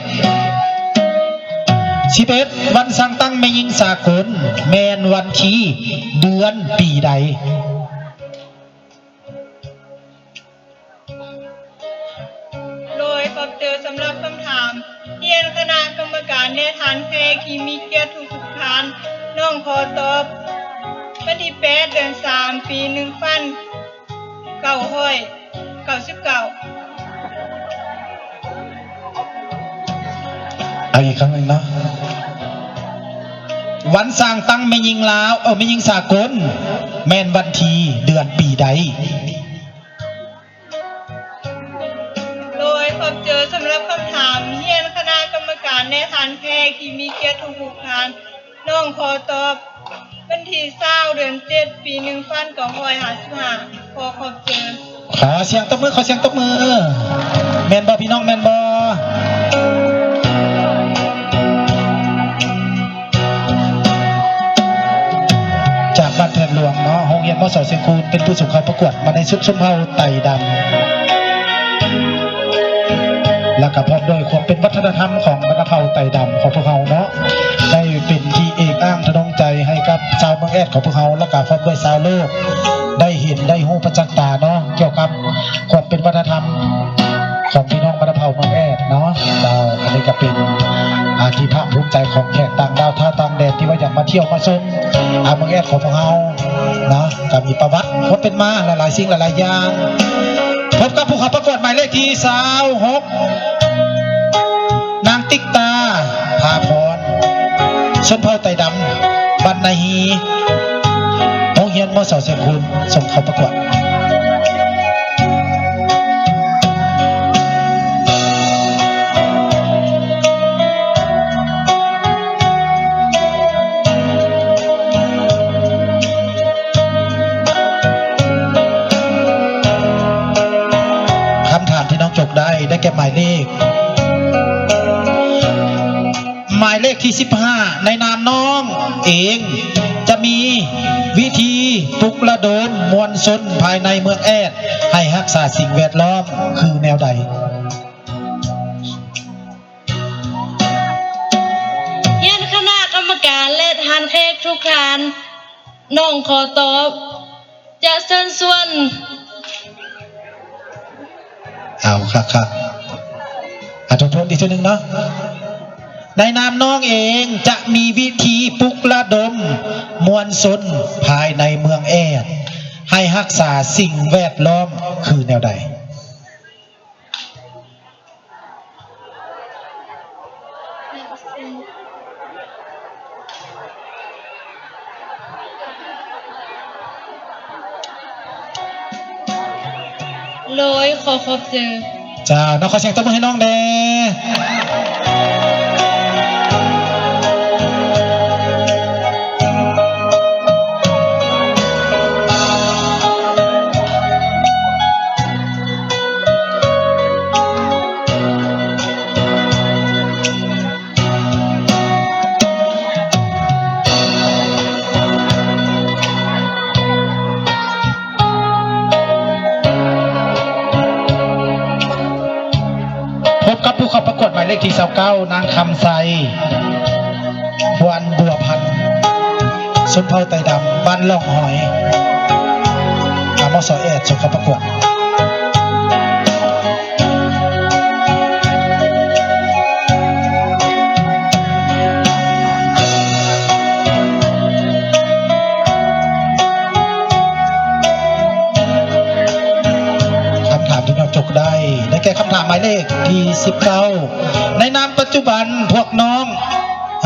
ສິບເອັດ ວັນສ້າງຕັ້ງແມ່ຍິງສາກົນ ແມ່ນວັນທີ ເດືອນ ປີໃດ? ໂດຍ ຂອບໃຈສຳລັບຄຳຖາມ. ຮຽນຄະນະກຳມະການ ແລະ ທ່ານແຂກທີ່ມີກຽດທຸກໆທ່ານ, ນ້ອງຂໍຕອບ ວັນທີ ແປດ ເດືອນ ສາມ ປີ ໜຶ່ງພັນເກົ້າຮ້ອຍເກົ້າສິບເກົ້າ. ເອົາອີກຄັ້ງໜຶ່ງເນາະ. ວັນສ້າງຕັ້ງແມ່ຍິງລາວ ເອີ ແມ່ຍິງສາກົນ ແມ່ນວັນທີ ເດືອນ ປີໃດ? ໂດຍ ຂອບໃຈສຳລັບຄຳຖາມ. ຮຽນຄະນະກຳມະການ ແລະ ທ່ານແຂກທີ່ມີກຽດທຸກໆທ່ານ, ນ້ອງຂໍຕອບ ວັນທີ ຊາວ ເດືອນ ເຈັດ ປີ ໜຶ່ງພັນເກົ້າຮ້ອຍຫ້າສິບຫ້າ. ຂໍຂອບໃຈ. ຂໍສຽງຕົບມື ຂໍສຽງຕົບມື. ແມ່ນບໍ່ພີ່ນ້ອງ ແມ່ນບໍ່? ຈາກບ້ານແທ່ນຫຼວງເນາະ ໂຮງຮຽນ ມສ ຊຽງຄູນ ເປັນຜູ້ສົ່ງເຂົ້າປະກວດມາໃນຊຸດຊົນເຜົ່າໄຕດຳ ແລ້ວກໍພ້ອມດ້ວຍຄວາມເປັນວັດທະນະທຳຂອງບັນດາເຜົ່າໄຕດຳຂອງພວກເຮົາເນາະ ໄດ້ເປັນທີ່ເອກອ້າງທະນົງໃຈໃຫ້ກັບຊາວເມືອງແອດຂອງພວກເຮົາ ແລ້ວກໍພ້ອມດ້ວຍຊາວໂລກ ໄດ້ເຫັນໄດ້ຮູ້ປະຈັກຕາເນາະ ກ່ຽວກັບຄວາມເປັນວັດທະນະທຳຂອງພີ່ນ້ອງບັນດາເຜົ່າເມືອງແອດເນາະ. ເຈົ້າ ອັນນີ້ກໍເປັນ ອາ ທີ່ພາກພູມໃຈຂອງແຂກຕ່າງດ້າວຊາວຕ່າງແດນ ທີ່ວ່າຢາກມາທ່ຽວມາຊົມ ອາ ເມືອງແອດຂອງພວກເຮົາເນາະ ກໍມີປະຫວັດຄວາມເປັນມາຫຼາຍໆສິ່ງຫຼາຍໆຢ່າງ. ພົບກັບຜູ້ເຂົ້າປະກວດໝາຍເລກທີຊາວຫົກ ນາງຕິກຕາ ພາພອນ ຊົນເຜົ່າໄຕດຳ ບ້ານນາຮີ ໂຮງຮຽນ ມສ ຊຽງຄູນ ສົ່ງເຂົ້າປະກວດ. ຄຳຖາມທີ່ນ້ອງຈົກໄດ້ ໄດ້ແກ່ໝາຍເລກ ໝາຍເລກທີສິບຫ້າ ໃນນາມນ້ອງເອງ ຈະມີວິທີປຸກລະດົມມວນຊົນພາຍໃນເມືອງແອດ ໃຫ້ຮັກສາສິ່ງແວດລ້ອມຄືແນວໃດ? ຮຽນຄະນະກຳມະການ ແລະ ທ່ານແຂກທຸກທ່ານ, ນ້ອງຂໍຕອບ ຈະເຊີນຊວນ. ເອົາ ຄັກໆ ອາ ທົບທວນອີກເທື່ອໜຶ່ງເນາະ. ໃນນາມນ້ອງເອງຈະມີວິທີປຸກລະດົມມວນຊົນພາຍໃນເມືອງແອດ ໃຫ້ຮັກສາສິ່ງແວດລ້ອມຄືແນວໃດ? ໂດຍ ຂໍຂອບໃຈ. ເຈົ້າ ເນາະ ຂໍສຽງຕົບມືໃຫ້ນ້ອງແດ່. ພົບກັບຜູ້ເຂົ້າປະກວດໝາຍເລກທີຊາວເກົ້າ ນາງຄຳໄຊ ພວນບົວພັນ ຊົນເຜົ່າໄຕດຳ ບ້ານລ່ອງຫອຍ ອາ ມສ ແອດ ສົ່ງເຂົ້າປະກວດ. ຄຳຖາມທີ່ນ້ອງຈົກໄດ້ ໄດ້ແກ່ຄຳຖາມໝາຍເລກທີສິບເກົ້າ ໃນນາມປັດຈຸບັນພວກນ້ອງ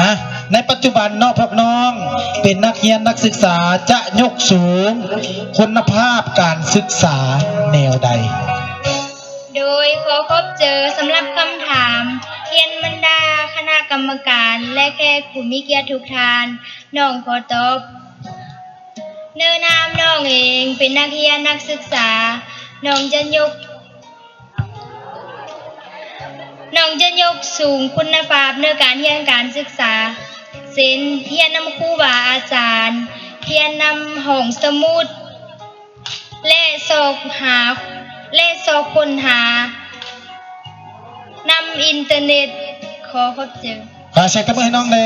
ຮະ ໃນປັດຈຸບັນເນາະ ພວກນ້ອງເປັນນັກຮຽນນັກສຶກສາ ຈະຍົກສູງຄຸນນະພາບການສຶກສາແນວໃດ? ໂດຍ ຂໍຂອບໃຈສຳລັບຄຳຖາມ ຮຽນບັນດາຄະນະກຳມະການ ແລະ ແຂກຜູ້ມີກຽດທຸກທ່ານ, ນ້ອງຂໍຕອບ. ໃນນາມນ້ອງເອງເປັນນັກຮຽນນັກສຶກສາ, ນ້ອງຈະຍົກ ນ້ອງຈະຍົກສູງຄຸນນະພາບໃນການຮຽນການສຶກສາ ເຊັ່ນ ຮຽນນຳຄູບາອາຈານ, ຮຽນນຳຫ້ອງສະໝຸດ ແລະ ຊອກຫາ ແລະ ຊອກຄົ້ນຫານຳອິນເຕີເນັດ. ຂໍຂອບໃຈ. ຂໍສຽງຕົບມືໃຫ້ນ້ອງແດ່.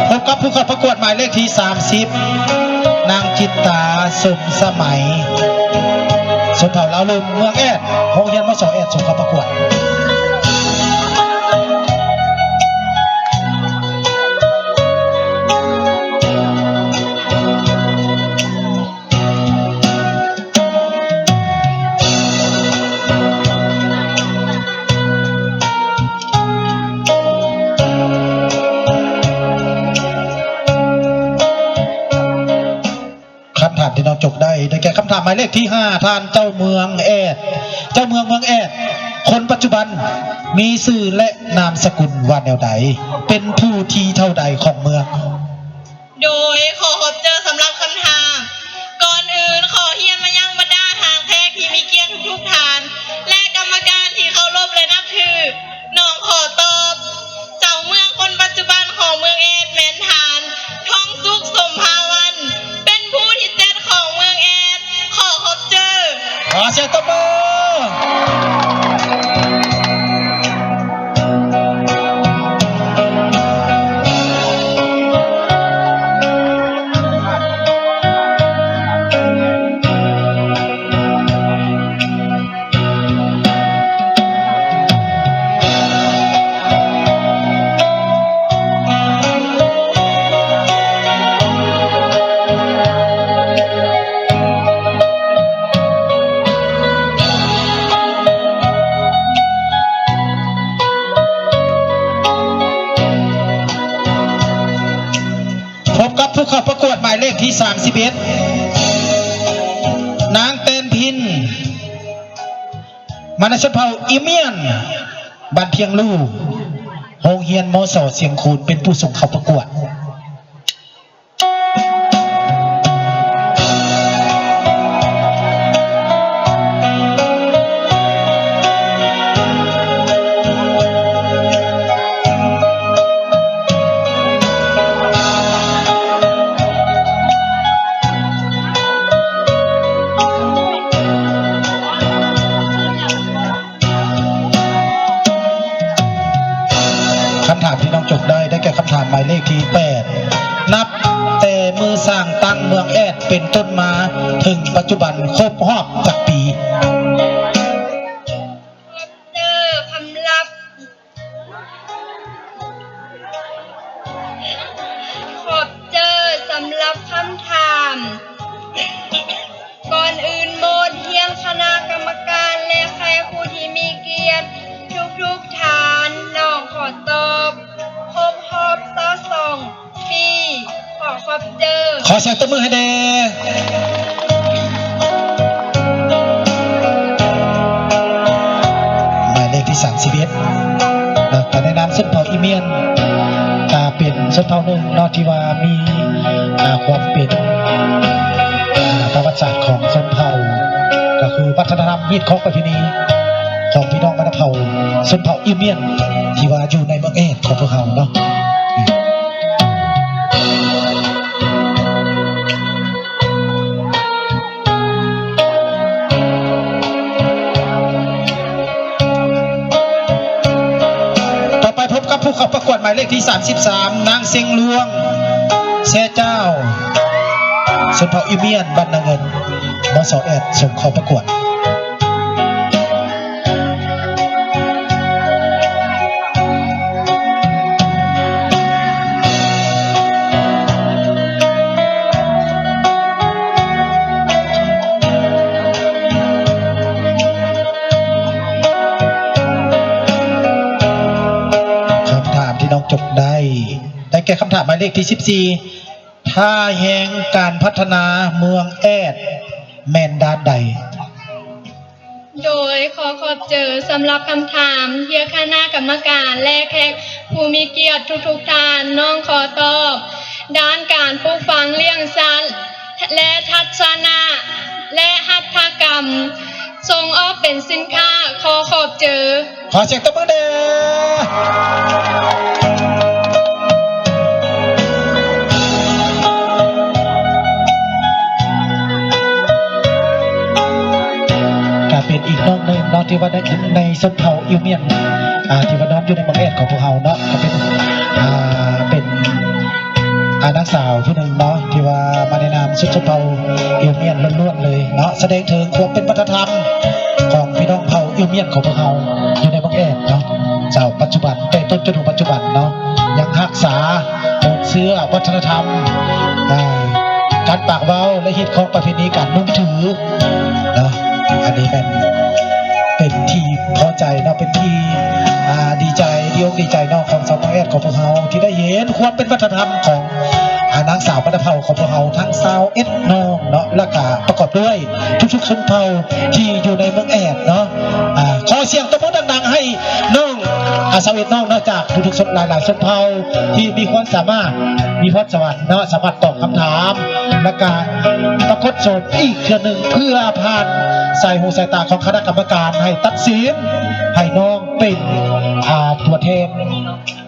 ພົບກັບຜູ້ເຂົ້າປະກວດໝາຍເລກທີສາມສິບ ນາງຈິດຕາ ສົມສະໄໝ ຊົນເຜົ່າລາວລຸ່ມ ເມືອງແອດ ໂຮງຮຽນ ມສ ແອດ ສົ່ງເຂົ້າປະກວດ. ຄຳຖາມທີ່ນ້ອງຈົກໄດ້ ໄດ້ແກ່ຄຳຖາມໝາຍເລກທີຫ້າ ທ່ານເຈົ້າເມືອງແອດ ເຈົ້າເມືອງເມືອງແອດ ຄົນປັດຈຸບັນມີຊື່ ແລະ ນາມສະກຸນວ່າແນວໃດ? ເປັນຜູ້ທີເທົ່າໃດຂອງເມືອງ? ໂດຍ ຂໍຂອບໃຈສຳລັບຄຳຖາມ. ກ່ອນອື່ນ ຂໍຮຽນມາຍັງບັນດາທ່ານແຂກທີ່ມີກຽດທຸກໆທ່ານ ແລະ ກຳມະການທີ່ເຄົາລົບ ແລະ ນັບຖື. ນ້ອງຂໍຕອບ. ເຈົ້າເມືອງຄົນປັດຈຸບັນຂອງເມືອງແອດແມ່ນທ່ານ ທອງສຸກ ສົມພາວັນ ເປັນຜູ້ທີເຈັດຂອງເມືອງແອດ. ຂໍຂອບໃຈ. ຂໍສຽງຕົບມື. ພົບກັບຜູ້ເຂົ້າປະກວດໝາຍເລກທີສາມສິບເອັດ ນາງແຕນພິນ ມາແຕ່ຊົນເຜົ່າອີມຽນ ບ້ານພຽງລູ ໂຮງຮຽນ ມສ ຊຽງຄູນ ເປັນຜູ້ສົ່ງເຂົ້າປະກວດ. ຖາມທີ່ນ້ອງຈົກໄດ້ ໄດ້ແກ່ຄຳຖາມໝາຍເລກທີແປດ ນັບແຕ່ມື້ສ້າງຕັ້ງເມືອງແອດເປັນຕົ້ນມາ ເຖິງປັດຈຸບັນຄົບຮອບຈັກປີ? ຂອບເຈີສຳລັບຄຳລັບ ຂອບເຈີສຳລັບຄຳຖາມ. ກ່ອນອື່ນໝົດ ຮຽນຄະນະກຳມະການ ແລະ ແຂກຜູ້ທີ່ມີກຽດທຸກໆທ່ານ, ນ້ອງຂໍຕອບ ຄົບຮອບຊາວສອງປີ. ຂໍຂອບເຈີ. ຂໍສຽງຕົບມືໃຫ້ແດ່. ໝາຍເລກທີສາມສິບເອັດ ເນາະ ກະໃນນາມຊົນເຜົ່າອີ່ມຽນ ກະເປັນຊົນເຜົ່າໜຶ່ງເນາະ ທີ່ວ່າມີ ອ່າ ຄວາມເປັນ ອ່າ ປະຫວັດສາດຂອງຊົນເຜົ່າ ກະຄືວັດທະນະທຳ ຮີດຄອງປະເພນີຂອງພີ່ນ້ອງບັນດາເຜົ່າຊົນເຜົ່າອີ່ມຽນ ທີ່ວ່າຢູ່ໃນເມືອງແອດຂອງພວກເຮົາເນາະ. ຕໍ່ໄປພົບກັບຜູ້ເຂົ້າປະກວດໝາຍເລກທີສາມສິບສາມ ນາງເສັງຫຼວງ ແຊເຈົ້າ ຊົນເຜົ່າອີ່ມຽນ ບ້ານນາເງິນ ມສ ແອດ ສົ່ງເຂົ້າປະກວດ. ຄຳຖາມທີ່ນ້ອງຈົກໄດ້ ໄດ້ແກ່ຄຳຖາມໝາຍເລກທີສິບສີ່ ທ່າແຮງການພັດທະນາເມືອງແອດແມ່ນດ້ານໃດ? ໂດຍ ຂໍຂອບເຈີສຳລັບຄຳຖາມ ຮຽນຄະນະກຳມະການ ແລະ ແຂກຜູ້ມີກຽດທຸກໆທ່ານ, ນ້ອງຂໍຕອບ ດ້ານການປູກຝັງລ້ຽງສັດ ແລະ ທັດສະນະ ແລະ ຫັດຖະກຳ ສົ່ງອອກເປັນສິນຄ້າ. ຂໍຂອບເຈີ. ຂໍສຽງຕົບມືແດ່. ກະເປັນອີກນ້ອງໜຶ່ງເນາະ ທີ່ວ່າໄດ້ຢູ່ໃນຊົນເຜົ່າອີ່ມຽນ ອ່າ ທີ່ວ່ານອນຢູ່ໃນເມືອງແອດຂອງພວກເຮົາເນາະ ກະເປັນ ອ່າ ເປັນ ອ່າ ນາງສາວຜູ້ໜຶ່ງເນາະ ທີ່ວ່າມາໃນນາມຊຸມຊົນເຜົ່າອີ່ມຽນລ້ວນໆເລີຍເນາະ ສະແດງເຖິງຄວາມເປັນວັດທະນະທຳຂອງພີ່ນ້ອງເຜົ່າອີ່ມຽນຂອງພວກເຮົາຢູ່ໃນເມືອງແອດເນາະ. ເຈົ້າ ປັດຈຸບັນ ແຕ່ຕົ້ນຈົນເຖິງປັດຈຸບັນເນາະ ຍັງຮັກສາເຊື້ອວັດທະນະທຳ ອ່າ ການປາກເວົ້າ ແລະ ຮີດຄອງປະເພນີການນຸ່ງຖືເນາະ. ອັນນີ້ແມ່ນເປັນທີ່ພໍໃຈເນາະ ເປັນທີ່ ອ່າ ດີໃຈ ດີອົກດີໃຈເນາະ ຂອງຊາວເມືອງແອດຂອງພວກເຮົາ ທີ່ໄດ້ເຫັນຄວາມເປັນວັດທະນະທຳຂອງ ອ່າ ນາງສາວບັນດາເຜົ່າຂອງພວກເຮົາທັງຊາວເອັດນ້ອງເນາະ ແລ້ວກະປະກອບດ້ວຍທຸກໆຊົນເຜົ່າທີ່ຢູ່ໃນເມືອງແອດເນາະ. ອ່າ ຂໍສຽງຕົບມືດັງໆໃຫ້ນ້ອງ ອ່າ ຊາວເອັດນ້ອງເນາະ ຈາກທຸກໆຊົນ ຫຼາຍໆຊົນເຜົ່າທີ່ມີຄວາມສາມາດ ມີພອນສະຫວັນເນາະ ສາມາດຕອບຄຳຖາມ ແລ້ວກະປາກົດໂສມອີກເທື່ອໜຶ່ງ ເພື່ອຜ່ານສາຍຫູສາຍຕາຂອງຄະນະກຳມະການ ໃຫ້ຕັດສິນໃຫ້ນ້ອງເປັນ ອ່າ ຕົວແທນ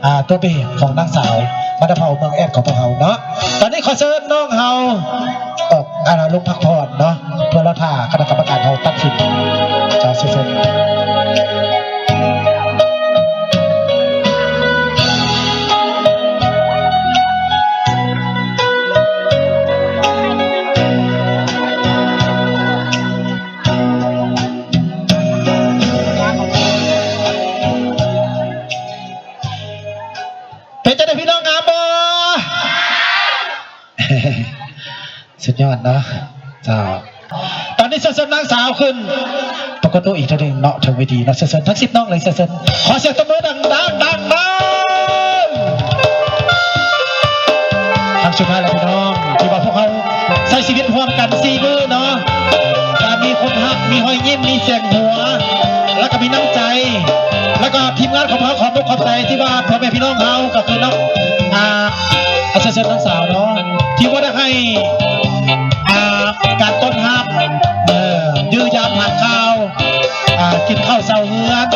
ອ່າ ຕົວແທນຂອງນາງສາວບັນດາເຜົ່າເມືອງແອດຂອງພວກເຮົາເນາະ. ຕອນນີ້ຂໍເຊີນນ້ອງເຮົາອອກ ອ່າ ລົງພັກຜ່ອນເນາະ ເພື່ອລໍຖ້າຄະນະກຳມະການເຮົາຕັດສິນ. ເຈົ້າ ເຊີນ. ເປັນຈັ່ງໃດພີ່ນ້ອງ ງາມບໍ່? ສຸດຍອດເນາະ ເຈົ້າ. ຕອນນີ້ເຊີນນາງສາວຂຶ້ນປາກົດຕົວອີກເທື່ອໜຶ່ງເນາະ ເທິງເວທີເນາະ. ເຊີນທັງສິບນ້ອງເລີຍ ເຊີນ. ຂໍສຽງຕົບມືດັງໆ ດັງໆ ເດີ. ຄັ້ງສຸດທ້າຍແລ້ວພີ່ນ້ອງ ທີ່ວ່າພວກເຮົາໃຊ້ຊີວິດຮ່ວມກັນສີ່ມື້ເນາະ ກະມີຄົນຮັກ ມີຮອຍຍິ້ມ ມີສຽງຫົວ ແລ້ວກະມີນ້ຳໃຈ ແລ້ວກະທີມງານຂອງເຮົາ ຂອບອົກຂອບໃຈທີ່ວ່າພໍ່ແມ່ພີ່ນ້ອງເຮົາ ກະຄືນ້ອງ ອ່າ ອາ ເຊີນ ເຊີນນ້ອງສາວເນາະ ທີ່ວ່າໄດ້ໃຫ້ ອ່າ ການຕ້ອນຮັບ ເອີ ຢື້ຢາມຖາມຂ່າວ ອ່າ ກິນເຂົ້າເຊົາເຮືອນ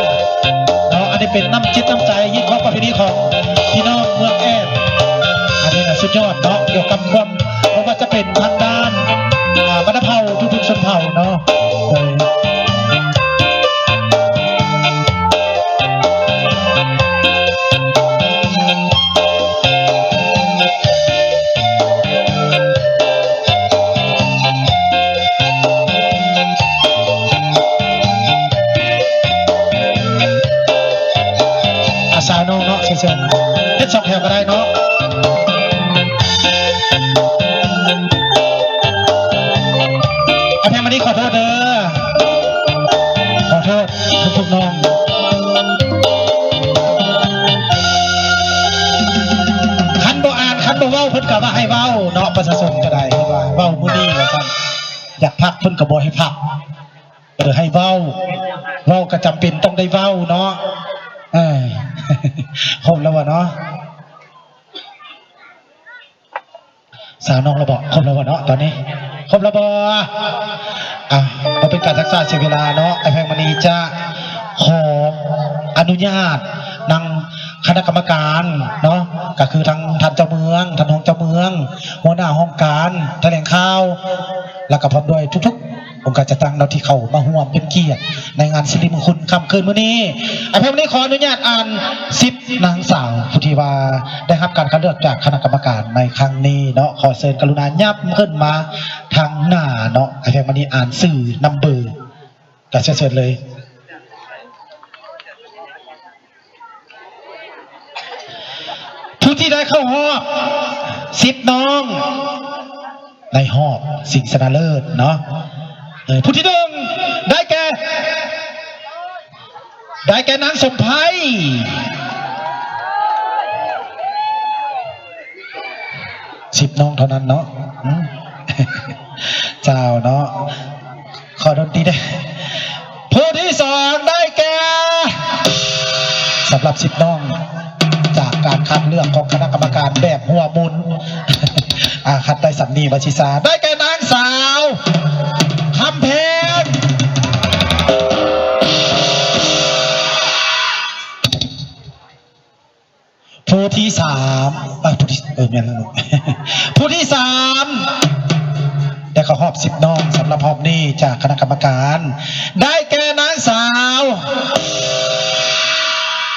ເນາະ. ອັນນີ້ເປັນນ້ຳຈິດນ້ຳໃຈ ຮີດຄອງປະເພນີຂອງພີ່ນ້ອງເມືອງແອດ. ອັນນີ້ນະສຸດຍອດເນາະ ກ່ຽວກັບຄວາມ ບໍ່ວ່າຈະເປັນທາງດ້ານ ອ່າ ບັນດາເຜົ່າ ທຸກໆຊົນເຜົ່າເນາະ. ໂດຍ ຂໍ ສອງແຖວກໍໄດ້ເນາະ. ອາ ແພງມະນີ ຂໍໂທດເດີ ຂໍໂທດທຸກໆນ້ອງ. ຄັນບໍ່ອ່ານ ຄັນບໍ່ເວົ້າ ເພິ່ນກໍວ່າໃຫ້ເວົ້າເນາະ. ປະຊາຊົນກໍໄດ້ ເພິ່ນວ່າເວົ້າມື້ນີ້ວ່າຊັ້ນ ຢາກພັກ ເພິ່ນກໍບໍ່ໃຫ້ພັກ. ເອີ ໃຫ້ເວົ້າ ເວົ້າກໍຈຳເປັນຕ້ອງໄດ້ເວົ້າເນາະ. ເອີ ຄົບແລ້ວວະເນາະ ສາວນ້ອງລະເບາະ. ຄົບແລ້ວວະເນາະ ຕອນນີ້ ຄົບແລ້ວບໍ່? ອ່ະ ບໍ່ເປັນການຊັກຊ້າເສຍເວລາເນາະ ອ້າຍແພງມະນີຈະຂໍອະນຸຍາດນຳຄະນະກຳມະການເນາະ ກໍຄືທາງທ່ານເຈົ້າເມືອງ ທ່ານຮອງເຈົ້າເມືອງ ຫົວໜ້າຫ້ອງການຖະແຫຼງຂ່າວ ແລ້ວກໍພ້ອມດ້ວຍທຸກໆ ອົງການຈັດຕັ້ງເນາະ ທີ່ເຂົ້າມາຮ່ວມເປັນກຽດໃນງານສິລິມຸງຄຸນຄ່ຳຄືນມື້ນີ້. ອາ ພຽງນີ້ຂໍອະນຸຍາດອ່ານສິບນາງສາວ ຜູ້ທີ່ວ່າໄດ້ຮັບການຄັດເລືອກຈາກຄະນະກຳມະການໃນຄັ້ງນີ້ເນາະ. ຂໍເຊີນກະລຸນາຫຍັບຂຶ້ນມາທາງໜ້າເນາະ. ອາ ພຽງນີ້ອ່ານຊື່ນຳເບີ ກໍເຊີນເລີຍ. ຜູ້ທີ່ໄດ້ເຂົ້າຮອບສິບນ້ອງໃນຮອບຊິງຊະນະເລີດເນາະ ເອີ ຜູ້ທີໜຶ່ງ ໄດ້ແກ່ ໄດ້ແກ່ນາງສົມໄພ ສິບນ້ອງເທົ່ານັ້ນເນາະ ອືມ ເຈົ້າເນາະ. ຂໍດົນຕີແດ່. ຜູ້ທີສອງໄດ້ແກ່ ສຳລັບສິບນ້ອງ ຈາກການຄັດເລືອກຂອງຄະນະກຳມະການແບບຫົວໝຸນ ອາ ຄັດໄດ້ສ່ຳນີ້ ວ່າຊິຊາ ໄດ້ແກ່ນາງສາວ ຄຳແພງ. ຜູ້ທີສາມ ເອີ ຜູ້ທີ ເອີ ແມ່ນແລ້ວ ຜູ້ທີສາມ ໄດ້ເຂົ້າຮອບສິບນ້ອງສຳລັບຮອບນີ້ຈາກຄະນະກຳມະການ ໄດ້ແກ່ນາງສາວ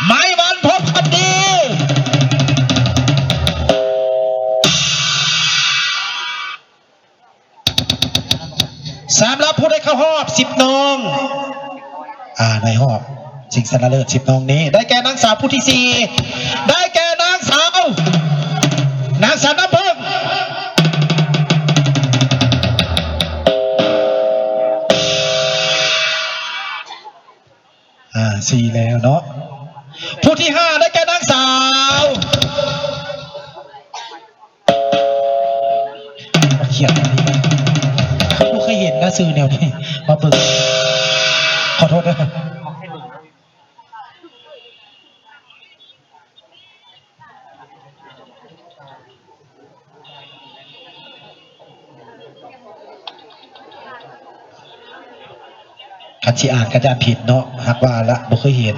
ໄມວັນ ພົບພັນດີ. ສຳລັບຜູ້ໄດ້ເຂົ້າຮອບສິບນ້ອງ ອາ ໃນຮອບຊິງຊະນະເລີດສິບນ້ອງນີ້ ໄດ້ແກ່ນາງສາວຜູ້ທີສີ່ ໄດ້ແກ່ນາງສາວ ນາງສາວນ້ຳເຜິ້ງ. ອາ ສີ່ແລ້ວເນາະ. ຜູ້ທີຫ້າໄດ້ແກ່ນາງສາວ ມາຂຽນອັນນີ້ນະ ຄືບໍ່ເຄີຍເຫັນນະ ຊື່ແນວນີ້ ມາເບິ່ງ ຂໍໂທດເດີ. ຄັນຊິອ່ານກໍຢ້ານຜິດເນາະ ຫາກວ່າລະບໍ່ເຄີຍເຫັນ.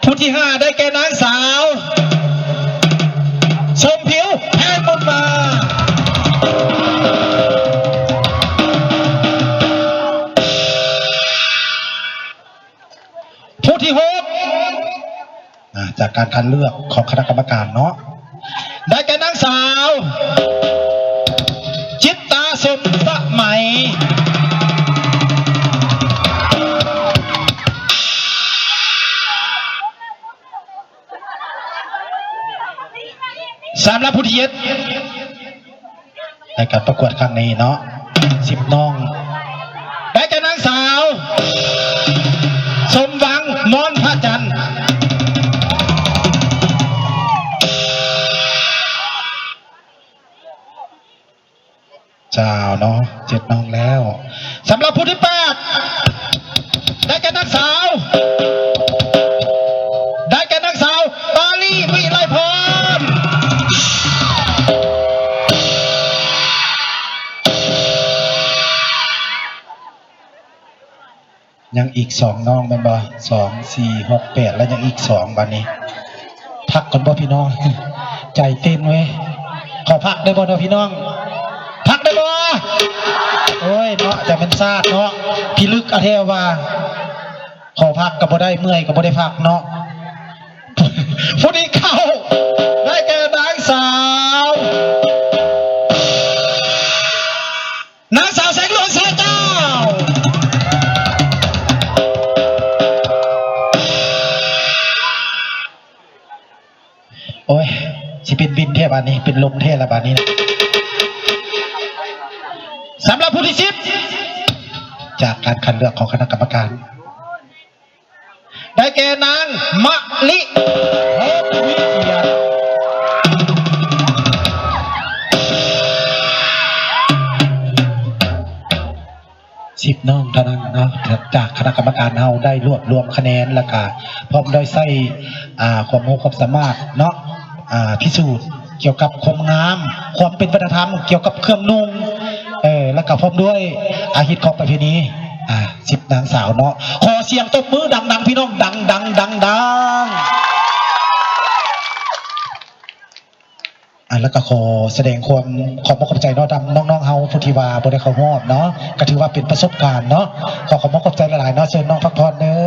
ຜູ້ທີຫ້າໄດ້ແກ່ນາງສາວ ຊົມຜິວ ແພງບຸນມາ. ຜູ້ທີຫົກ ອາ ຈາກການຄັດເລືອກຂອງຄະນະກຳມະການເນາະ ໄດ້ແກ່ນາງສາວ ຈິດຕາ ສົມສະໄໝ. ສຳລັບຜູ້ທີເຈັດ ໃນການປະກວດຄັ້ງນີ້ເນາະ ສິບນ້ອງ ໄດ້ແກ່ນາງສາວ ສົມຫວັງ ມອນພະຈັນ. ເຈົ້າເນາະ ເຈັດນ້ອງແລ້ວ. ສຳລັບຜູ້ທີແປດ ໄດ້ແກ່ນາງສາວ ໄດ້ແກ່ນາງສາວ ປາລີ ວິໄລພອນ. ຍັງອີກສອງນ້ອງແມ່ນບໍ່? ສອງ ສີ່ ຫົກ ແປດ ແລ້ວຍັງອີກສອງ ບາດນີ້ ພັກກ່ອນບໍ່ພີ່ນ້ອງ? ໃຈເຕັ້ນເວີຍ. ຂໍພັກໄດ້ບໍ່ເນາະພີ່ນ້ອງ? ພັກໄດ້ບໍ່? ໂອ້ຍເນາະ ຈະແມ່ນຊາດເນາະ ພິລຶກອາແທ້ວ່າ ຂໍພັກກໍບໍ່ໄດ້ ເມື່ອຍກໍບໍ່ໄດ້ພັກເນາະ. ຜູ້ນີ້ເຂົ້າ ໄດ້ແກ່ນາງສາວ ນາງສາວແສງນວນ ແສງເຈົ້າ. ໂອ້ຍ ຊິເປັນວິນແທ້ບາດນີ້ ເປັນລົມແທ້ລະບາດນີ້ນະ. ສຳລັບຜູ້ທີສິບ ຈາກການຄັດເລືອກຂອງຄະນະກຳມະການ ໄດ້ແກ່ນາງມະລິ ໂພທະວີກຽດ ສິບນ້ອງເທົ່ານັ້ນເນາະ ຈາກຄະນະກຳມະການເຮົາໄດ້ລວບລວມຄະແນນ ແລ້ວກະພ້ອມດ້ວຍໃຊ້ ອ່າ ຄວາມຮູ້ຄວາມສາມາດເນາະ ອ່າ ພິສູດກ່ຽວກັບຄວາມງາມ ຄວາມເປັນວັດທະນະທຳ ກ່ຽວກັບເຄື່ອງນຸ່ງ ເອີ ແລ້ວກະພ້ອມດ້ວຍ ອ່າ ຮີດຄອງປະເພນີ ອ່າ ສິບນາງສາວເນາະ. ຂໍສຽງຕົບມືດັງໆ ພີ່ນ້ອງ ດັງໆ ດັງໆ. ອ່າ ແລ້ວກໍຂໍສະແດງຄວາມຂອບອົກຂອບໃຈເນາະ ນຳນ້ອງໆເຮົາຜູ້ທີ່ວ່າບໍ່ໄດ້ເຂົ້າຮອບເນາະ ກໍຖືວ່າເປັນປະສົບການເນາະ. ຂໍຂອບອົກຂອບໃຈຫຼາຍໆເນາະ. ເຊີນນ້ອງພັກຜ່ອນເດີ.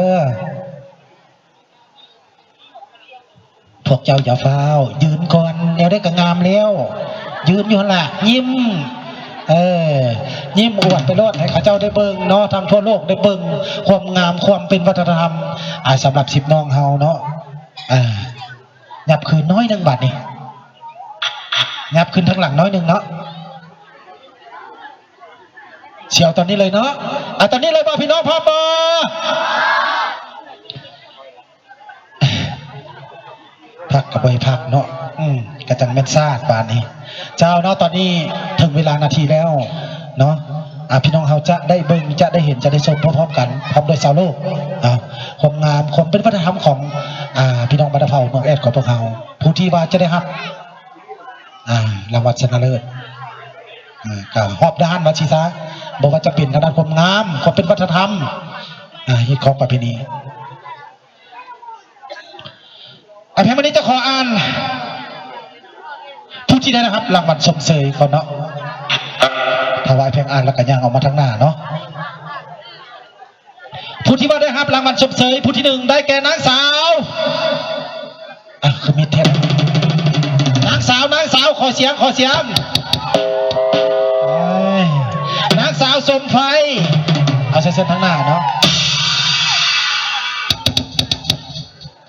ພວກເຈົ້າຢ່າຟ້າວ ຢືນກ່ອນ ແນວໃດກໍງາມແລ້ວ ຢືນຢູ່ຫັ້ນລະ ຍິ້ມ ເອີ ຍິ້ມອວດໄປໂລດ ໃຫ້ເຂົາເຈົ້າໄດ້ເບິ່ງເນາະ ທັງທົ່ວໂລກໄດ້ເບິ່ງຄວາມງາມ ຄວາມເປັນວັດທະນະທຳ ອ່າ ສຳລັບສິບນ້ອງເຮົາເນາະ. ອ່າ ຫຍັບຄືນໜ້ອຍໜຶ່ງບາດນີ້ ຫຍັບຄືນທາງຫຼັງໜ້ອຍໜຶ່ງເນາະ. ຊິເອົາຕອນນີ້ເລີຍເນາະ ເອົາຕອນນີ້ເລີຍບໍ່ ພີ່ນ້ອງ ພ້ອມບໍ່? ພັກກໍບໍ່ໃຫ້ພັກເນາະ ອືມ ກໍຈັ່ງແມ່ນຊາດບາດນີ້. ເຈົ້າເນາະ ຕອນນີ້ເຖິງເວລານາທີແລ້ວເນາະ ອ່າ ພີ່ນ້ອງເຮົາຈະໄດ້ເບິ່ງ ຈະໄດ້ເຫັນ ຈະໄດ້ຊົມພ້ອມໆກັນ ພ້ອມດ້ວຍຊາວໂລກເນາະ ຄວາມງາມ ຄວາມເປັນວັດທະນະທຳຂອງ ອ່າ ພີ່ນ້ອງບັນດາເຜົ່າເມືອງແອດຂອງພວກເຮົາ. ຜູ້ທີ່ວ່າຈະໄດ້ຮັບ ອ່າ ລາງວັນຊະນະເລີດ ອ່າ ກໍຮອບດ້ານວ່າຊີ້ຊະ ບໍ່ວ່າຈະເປັນທາງດ້ານຄວາມງາມ ຄວາມເປັນວັດທະນະທຳ ອ່າ ຮີດຄອງປະເພນີ. ອາ ພຽງມື້ນີ້ຈະຂໍອ່ານຜູ້ທີ່ໄດ້ຮັບລາງວັນຊົມເຊີຍກ່ອນເນາະ ຖ້າວ່າພຽງອ່ານແລ້ວກໍຍ່າງອອກມາທາງໜ້າເນາະ. ຜູ້ທີ່ວ່າໄດ້ຮັບລາງວັນຊົມເຊີຍຜູ້ທີໜຶ່ງ ໄດ້ແກ່ນາງສາວ ອ່ະ ຄືມິດແທ້ ນາງສາວ ນາງສາວ ຂໍສຽງ ຂໍສຽງ ເອີຍ ນາງສາວສົມໄພ ເອົາ ເຊີນ ເຊີນທາງໜ້າເນາະ.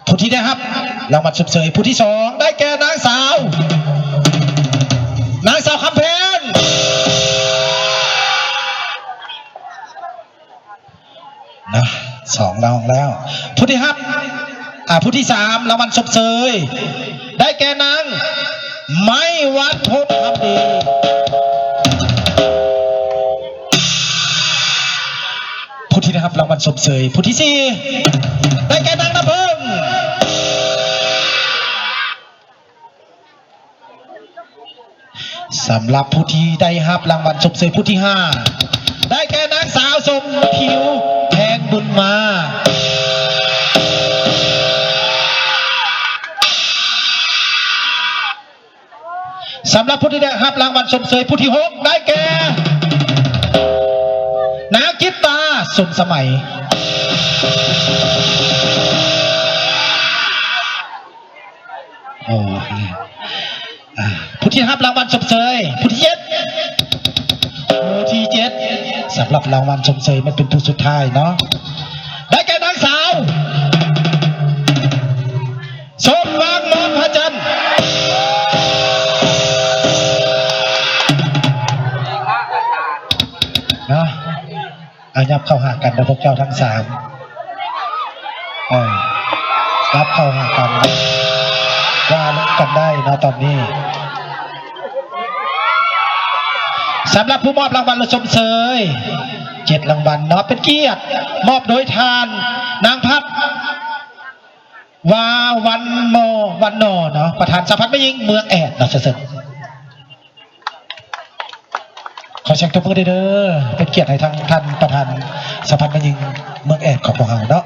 ຜູ້ທີ່ໄດ້ຮັບລາງວັນຊົມເຊີຍຜູ້ທີສອງ ໄດ້ແກ່ນາງສາວ ນາງສາວຄຳແພງ ນະ ສອງລາງແລ້ວ. ຜູ້ທີ່ຮັບ ອ່າ ຜູ້ທີ່ສາມ ລາງວັນຊົມເຊີຍ ໄດ້ແກ່ນາງ ໄມວັນ ພົນຄຳດີ. ຜູ້ທີ່ໄດ້ຮັບລາງວັນຊົມເຊີຍຜູ້ທີສີ່ ໄດ້ແກ່ນາງນ້ຳເພິ່ງ. ສຳລັບຜູ້ທີ່ໄດ້ຮັບລາງວັນຊົມເຊີຍຜູ້ທີຫ້າ ໄດ້ແກ່ນາງສາວສົມຜິວ ແພງບຸນມາ. ສຳລັບຜູ້ທີ່ໄດ້ຮັບລາງວັນຊົມເຊີຍຜູ້ທີຫົກ ໄດ້ແກ່ ນາງຈິດຕາ ສົມສະໄໝ. ໂອ້ ອ່າ ຜູ້ທີ່ຮັບລາງວັນຊົມເຊີຍຜູ້ທີເຈັດ ຜູ້ທີເຈັດ ສຳລັບລາງວັນຊົມເຊີຍ ມັນເປັນຜູ້ສຸດທ້າຍເນາະ ໄດ້ແກ່ນາງສາວ ສົມຫວັງ ມອນພະຈັນ ເນາະ. ອ່າ ຫຍັບເຂົ້າຫາກັນເດີພວກເຈົ້າທັງສາມ ເອີ ຫຍັບເຂົ້າຫາກັນ ວ່າລົມກັນໄດ້ເນາະຕອນນີ້. ສຳລັບຜູ້ມອບລາງວັນຊົມເຊີຍ ເຈັດລາງວັນເນາະ ເປັນກຽດມອບໂດຍທ່ານ ນາງພັດ ວາວັນໂມ ວັນໂນເນາະ ປະທານສະຫະພັນແມ່ຍິງເມືອງແອດເນາະ ເຊີນ ເຊີນ ຂໍສຽງຕົບມືເດີ ເປັນກຽດໃຫ້ທາງທ່ານປະທານສະຫະພັນແມ່ຍິງເມືອງແອດຂອງພວກເຮົາເນາະ.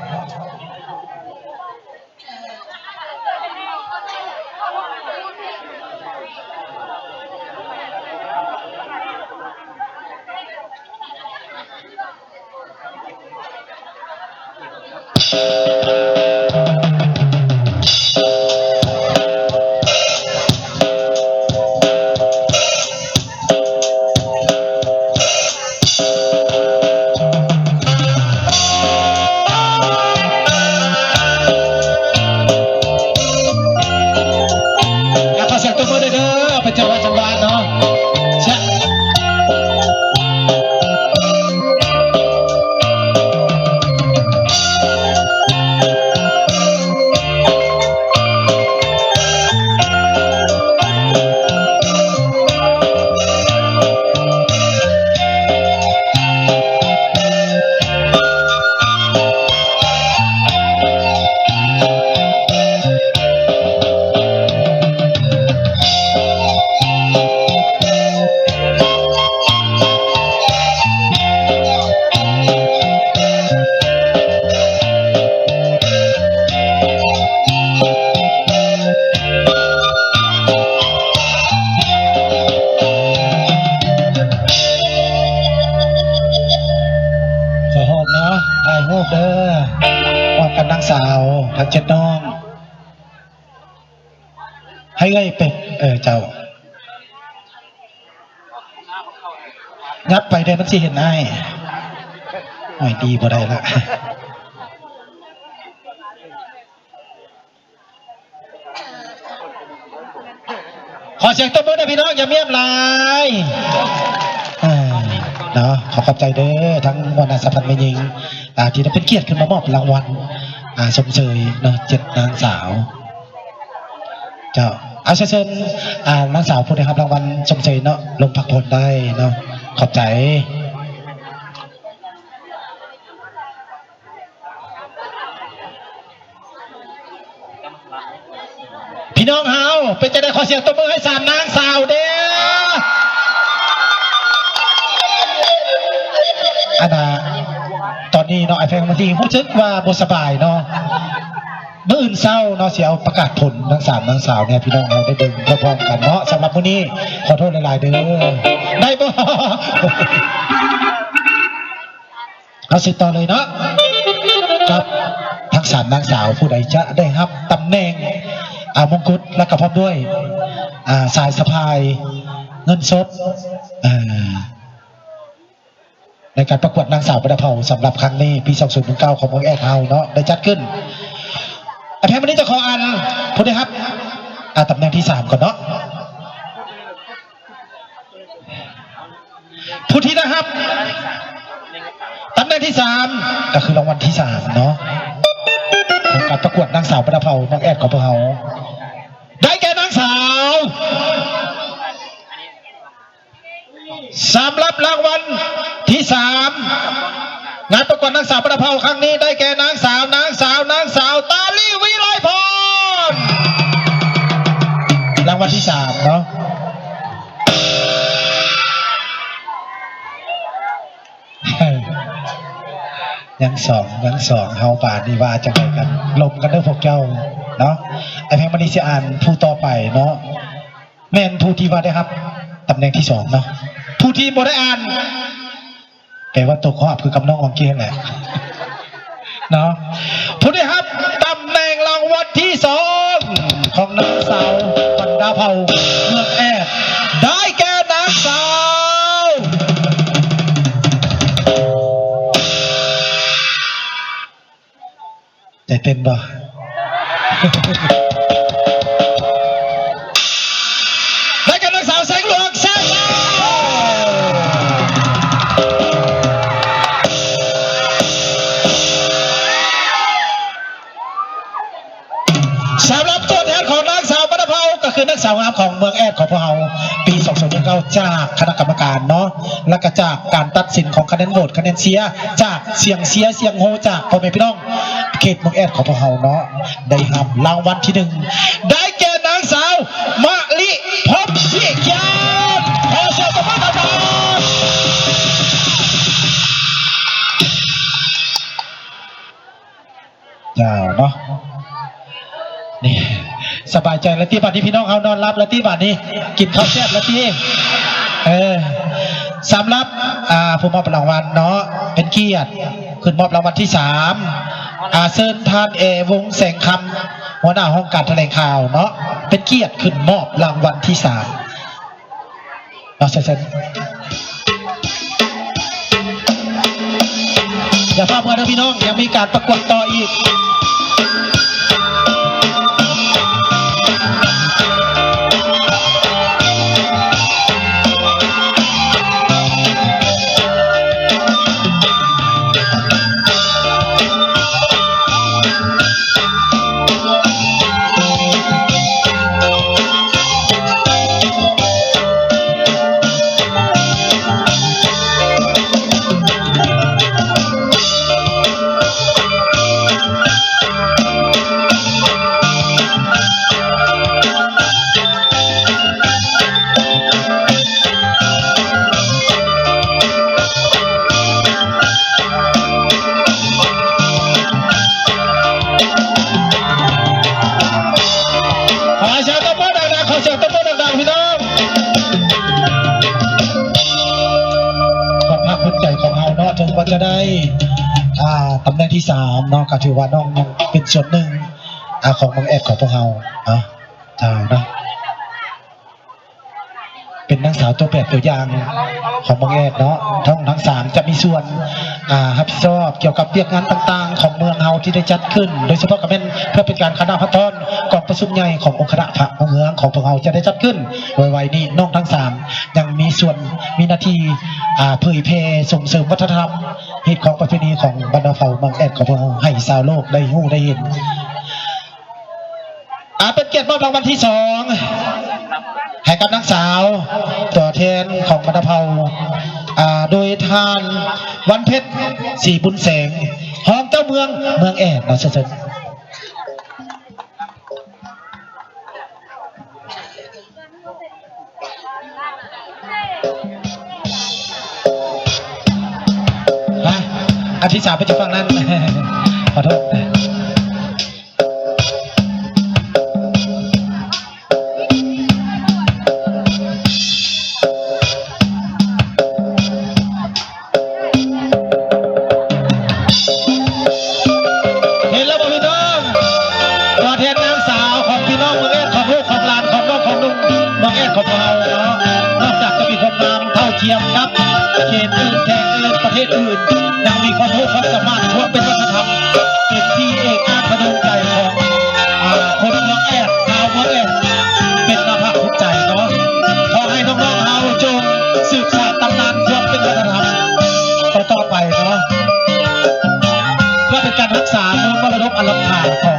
ເບິ່ງເດີ ເປັນຈັງຫວະ ຈັງຫວະເນາະ ຊະ. ຂໍໂຮບເນາະ ຖ່າຍຮູບເດີ ພ້ອມກັບນາງສາວທັງເຈັດນ້ອງ ໃຫ້ເອື້ອຍເປັນ ເອີ ເຈົ້າ ຍັບໄປເດ້ ມັນຊິເຫັນອ້າຍ ໂອ້ຍ ດີ ບໍ່ໄດ້ລະ. ຂໍສຽງຕົບມືໃຫ້ພີ່ນ້ອງ ຢ່າມຽມຫຼາຍ ເອີ ເນາະ. ຂໍຂອບໃຈເດີ ທັງຫົວໜ້າສະຫະພັນແມ່ຍິງ ອ່າ ທີ່ໄດ້ເປັນກຽດຂຶ້ນມາມອບລາງວັນ ອ່າ ຊົມເຊີຍເນາະ ເຈັດນາງສາວ ເຈົ້າ. ເອົາ ເຊີນ ອ່າ ນາງສາວຜູ້ໄດ້ຮັບລາງວັນຊົມເຊີຍເນາະ ລົງພັກຜ່ອນໄດ້ເນາະ ຂອບໃຈ. ພີ່ນ້ອງເຮົາ ເປັນຈັ່ງໃດ ຂໍສຽງຕົບມືໃຫ້ສາມນາງສາວເດ້. ອັນນ່າ ຕອນນີ້ເນາະ ອ້າຍແພງ ບາງທີຮູ້ສຶກວ່າບໍ່ສະບາຍເນາະ ມື້ອື່ນເຊົ້າເນາະ ຊິເອົາປະກາດຜົນທັງສາມນາງສາວໃຫ້ພີ່ນ້ອງເຮົາໄດ້ເບິ່ງພ້ອມໆກັນເນາະ. ສຳລັບມື້ນີ້ ຂໍໂທດຫຼາຍໆເດີ ໄດ້ບໍ່? ເຮົາສືບຕໍ່ເລີຍເນາະ ກັບທັງສາມນາງສາວ ຜູ້ໃດຈະໄດ້ຮັບຕຳແໜ່ງ ອາ ມົງກຸດ ແລະກະພ້ອມດ້ວຍ ອາ ສາຍສະພາຍເງິນສົດ ອາ ໃນການປະກວດນາງສາວບັນດາເຜົ່າ ສຳລັບຄັ້ງນີ້ ປີສອງພັນຊາວເກົ້າ ຂອງເມືອງແອດເຮົາເນາະ ໄດ້ຈັດຂຶ້ນ. ອາ ພຽງມື້ນີ້ຈະຂໍອ່ານຜູ້ໄດ້ຮັບ ອາ ຕຳແໜ່ງທີສາມກ່ອນເນາະ. ຜູ້ທີ່ໄດ້ຮັບຕຳແໜ່ງທີສາມ ກໍຄືລາງວັນທີສາມເນາະ ຂອງການປະກວດນາງສາວບັນດາເຜົ່າເມືອງແອດຂອງພວກເຮົາ ໄດ້ແກ່ນາງສາວ ສຳລັບລາງວັນທີສາມ ງານປະກວດນາງສາວບັນດາເຜົ່າຄັ້ງນີ້ ໄດ້ແກ່ນາງສາວ ນາງສາວ ນາງສາວ ຕາລີ ວິໄລພອນ ລາງວັນທີສາມເນາະ. ຍັງສອງ ຍັງສອງ ເຮົາບາດນີ້ວ່າຈັ່ງໃດກັນ ລົມກັນເດີພວກເຈົ້າເນາະ. ອ້າຍແພງ ບາດນີ້ຊິອ່ານຜູ້ຕໍ່ໄປເນາະ ແມ່ນຜູ້ທີ່ວ່າໄດ້ຮັບຕຳແໜ່ງທີສອງເນາະ. ຜູ້ທີ່ບໍ່ໄດ້ອ່ານ ແປວ່າຕົກຮອບຄືກັບນ້ອງອອງກີ້ຫັ້ນແຫຼະເນາະ. ຜູ້ໄດ້ຮັບຕຳແໜ່ງລາງວັນທີສອງ ຂອງນາງສາວບັນດາເຜົ່າເມືອງແອດ ໄດ້ແກ່ນາງສາວ ໃຈເຕັ້ນບໍ່? ໄດ້ກັບນາງສາວແສງຫຼວງ ແຊນຊາວ ສຳລັບຕົວແທນຂອງນາງສາວບັນດາເຜົ່າ ກໍຄືນາງສາວງາມຂອງເມືອງແອດຂອງພວກເຮົາ ປີສອງພັນຊາວເກົ້າ ຈາກຄະນະກຳມະການເນາະ ແລະກະຈາກການຕັດສິນຂອງຄະແນນໂຫວດ ຄະແນນເຊຍ ຈາກສຽງເຊຍ ສຽງໂຫ ຈາກພໍ່ແມ່ພີ່ນ້ອງ ເຂດເມືອງແອດຂອງພວກເຮົາເນາະ ໄດ້ຮັບລາງວັນທີໜຶ່ງ ໄດ້ແກ່ນາງສາວ ມະລິພົບ ວິກຽນ ຂໍສຽງຕົບມືດັງໆ ເຈົ້າເນາະ ນີ້ ສະບາຍໃຈແລ້ວຕິ ບາດນີ້ພີ່ນ້ອງເຮົານອນຫຼັບແລ້ວຕິ ບາດນີ້ ກິນເຂົ້າແຊບແລ້ວຕິ ເອີ ສຳລັບ ອ່າ ຜູ້ມອບລາງວັນເນາະ ເປັນກຽດ ຂຶ້ນມອບລາງວັນທີສາມ ອາ ເຊີນທ່ານ ເອ ວົງແສງຄຳ ຫົວໜ້າຫ້ອງການຖະແຫຼງຂ່າວເນາະ ເປັນກຽດຂຶ້ນມອບລາງວັນທີສາມເນາະ ເຊີນ ເຊີນ ຢ່າຟ້າວເມືອເດີພີ່ນ້ອງ ຍັງມີການປະກວດຕໍ່ອີກ. ຈະໄດ້ ອ່າ ຕຳແໜ່ງທີສາມເນາະ ກໍຖືວ່ານ້ອງຍັງເປັນສ່ວນໜຶ່ງ ອ່າ ຂອງເມືອງແອດຂອງພວກເຮົາເນາະ ເຈົ້າເນາະ. ເປັນນາງສາວຕົວແປບຕົວຢ່າງຂອງເມືອງແອດເນາະ. ທັງ ທັງສາມຈະມີສ່ວນ ອ່າ ຮັບຜິດຊອບກ່ຽວກັບວຽກງານຕ່າງໆຂອງເມືອງເຮົາທີ່ໄດ້ຈັດຂຶ້ນ ໂດຍສະເພາະກໍແມ່ນເພື່ອເປັນການຄະນະພັດທອນກອງປະຊຸມໃຫຍ່ຂອງອົງຄະນະພະເມືອງຂອງພວກເຮົາຈະໄດ້ຈັດຂຶ້ນໄວໆນີ້. ນ້ອງທັງສາມຍັງມີສ່ວນ ມີໜ້າທີ່ ອ່າ ເຜີຍແຜ່ສົ່ງເສີມວັດທະນະທຳ ຮີດຄອງປະເພນີຂອງບັນດາເຜົ່າເມືອງແອດຂອງພວກເຮົາ ໃຫ້ຊາວໂລກໄດ້ຮູ້ໄດ້ເຫັນ. ອ່າ ເປັນກຽດມອບລາງວັນທີສອງໃຫ້ກັບນາງສາວ ຕົວແທນຂອງບັນດາເຜົ່າ ອ່າ ໂດຍທ່ານ ວັນເພັດ ສີບຸນແສງ ຮອງເຈົ້າເມືອງເມືອງແອດເນາະ ເຊີນ. ຮະ ອັນທີສາມໄປຢູ່ຝັ່ງນັ້ນ ຂໍໂທດ. ເຫັນແລ້ວບໍ່ພີ່ນ້ອງ? ຕົວແທນນາງສາວຂອງພີ່ນ້ອງເມືອງແອດ ຂອງລູກຂອງຫຼານ ຂອງນ້ອງຂອງນຸ່ງເມືອງແອດຂອງພວກເຮົາເນາະ ນອກຈາກຈະມີຄວາມງາມເທົ່າທຽມກັບເຂດອື່ນ ແຂວງອື່ນ ປະເທດອື່ນ ຍັງມີຄວາມຮູ້ຄວາມສາມາດ ຄວາມເປັນວັດທະນະທຳ ເປັນທີ່ເອກອາກພະຍອງໃຈຂອງ ອ່າ ຄົນເມືອງແອດ ຊາວເມືອງແອດ ເປັນໜ້າພາກພູມໃຈເນາະ. ຂໍໃຫ້ນ້ອງໆເຮົາຈົ່ງສືບສານຕຳນານຄວາມເປັນວັດທະນະທຳຕໍ່ໆໄປເນາະ ເພື່ອເປັນການຮັກສາມູນມໍລະດົກອັນລ້ຳຄ່າຂອງ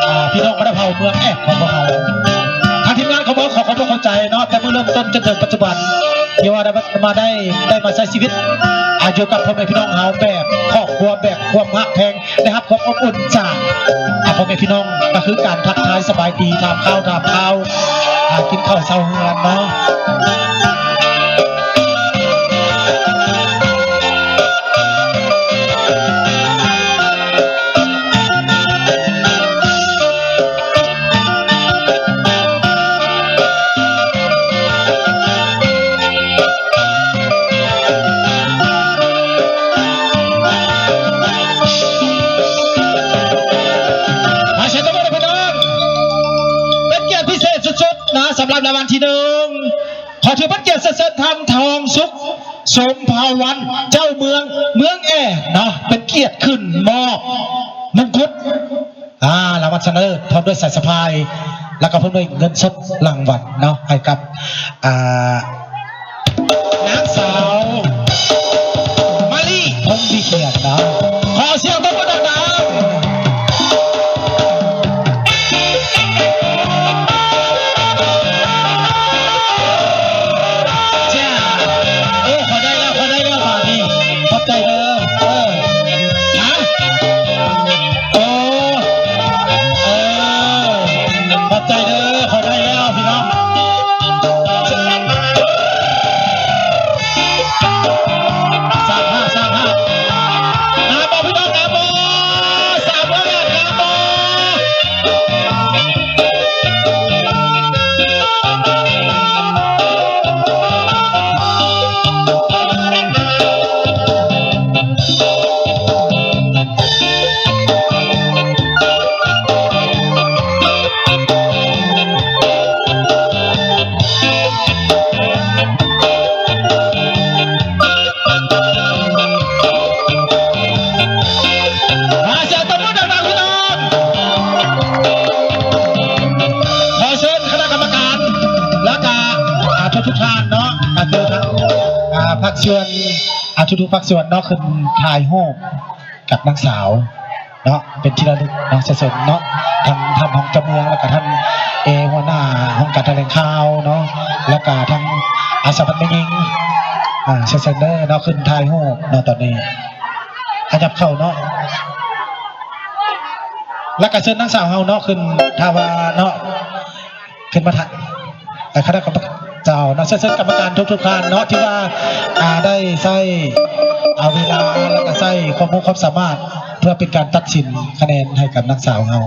ອ່າ ພີ່ນ້ອງບັນດາເຜົ່າເມືອງແອດຂອງພວກເຮົາ. ທາງທີມງານຂອງພວກເຮົາຂໍຂອບອົກຂອບໃຈເນາະ ແຕ່ມື້ເລີ່ມຕົ້ນຈົນເຖິງປັດຈຸບັນ ທີ່ວ່າໄດ້ມາ ໄດ້ມາໃຊ້ຊີວິດ ອ່າ ຢູ່ກັບພໍ່ແມ່ພີ່ນ້ອງເຮົາແບບຄອບຄົວ ແບບຄວາມຮັກແພງ ໄດ້ຮັບຄວາມອົບອຸ່ນຈາກ ອ່າ ພໍ່ແມ່ພີ່ນ້ອງ ກໍຄືການທັກທາຍສະບາຍດີ ຖາມຂ່າວຖາມຄາວ ອ່າ ກິນເຂົ້າເຊົາເຮືອນເນາະ. ຂໍສຽງຕົບມືໃຫ້ພີ່ນ້ອງ ເປັນກຽດພິເສດສຸດໆນະ ສຳລັບລາງວັນທີໜຶ່ງ ຂໍຖືເປັນກຽດເຊີນທ່ານ ທອງສຸກ ສົມພາວັນ ເຈົ້າເມືອງ ເມືອງແອດເນາະ ເປັນກຽດຂຶ້ນມອບມົງກຸດ ອ່າ ລາງວັນຊະນະເລີດ ພ້ອມດ້ວຍສາຍສະພາຍ ແລ້ວກໍພ້ອມດ້ວຍເງິນສົດລາງວັນເນາະ ໃຫ້ກັບ ອ່າ ນາງສາວ ມາລີ ພົມວິກຽດເນາະ ຂໍສຽງຕົບມືດັງໆ. ເຈົ້າ ໂອ້ ຂໍໄດ້ແລ້ວ ຂໍໄດ້ແລ້ວບາດນີ້ ຂອບໃຈເດີ ເອີ ຮະ ໂອ້ ເອີ ຂອບໃຈເດີ ຂໍໄດ້ແລ້ວພີ່ນ້ອງ ສ້າງພາບ ສ້າງພາບ ງາມບໍ່ພີ່ນ້ອງ ງາມບໍ່ ສາວເມືອງແອດ ງາມບໍ່? ຂໍສຽງຕົບມືດັງໆ ພີ່ນ້ອງ ຂໍເຊີນຄະນະກຳມະການ ແລ້ວກະ ອ່າ ທຸກໆທ່ານເນາະ ກໍຄືທັງ ອ່າ ພາກສ່ວນ ອ່າ ທຸກໆພາກສ່ວນເນາະ ຂຶ້ນຖ່າຍຮູບກັບນາງສາວເນາະ ເປັນທີ່ລະລຶກເນາະ ສະສົມເນາະ ທັງທ່ານຮອງເຈົ້າເມືອງ ແລ້ວກະທ່ານເອ ຫົວໜ້າຫ້ອງການຖະແຫຼງຂ່າວເນາະ ແລ້ວກະທັງ ອາ ສາພັນແມ່ຍິງ ອາ ເຊີນເດີເນາະ ຂຶ້ນຖ່າຍຮູບເນາະ ຕອນນີ້ ຂະຫຍັບເຂົ້າເນາະ ແລ້ວກະເຊີນນາງສາວເຮົາເນາະ ຂຶ້ນ ຖ້າວ່າເນາະ ຂຶ້ນມາທາງ ແລະ ຄະນະກຳມະການເຈົ້າເນາະ ເຊີນ ເຊີນກຳມະການທຸກໆທ່ານເນາະ ທີ່ວ່າ ອາ ໄດ້ໃຊ້ ອາ ເວລາ ແລ້ວກະໃຊ້ຄວາມຮູ້ຄວາມສາມາດ ເພື່ອເປັນການຕັດສິນຄະແນນໃຫ້ກັບນາງສາວເຮົາ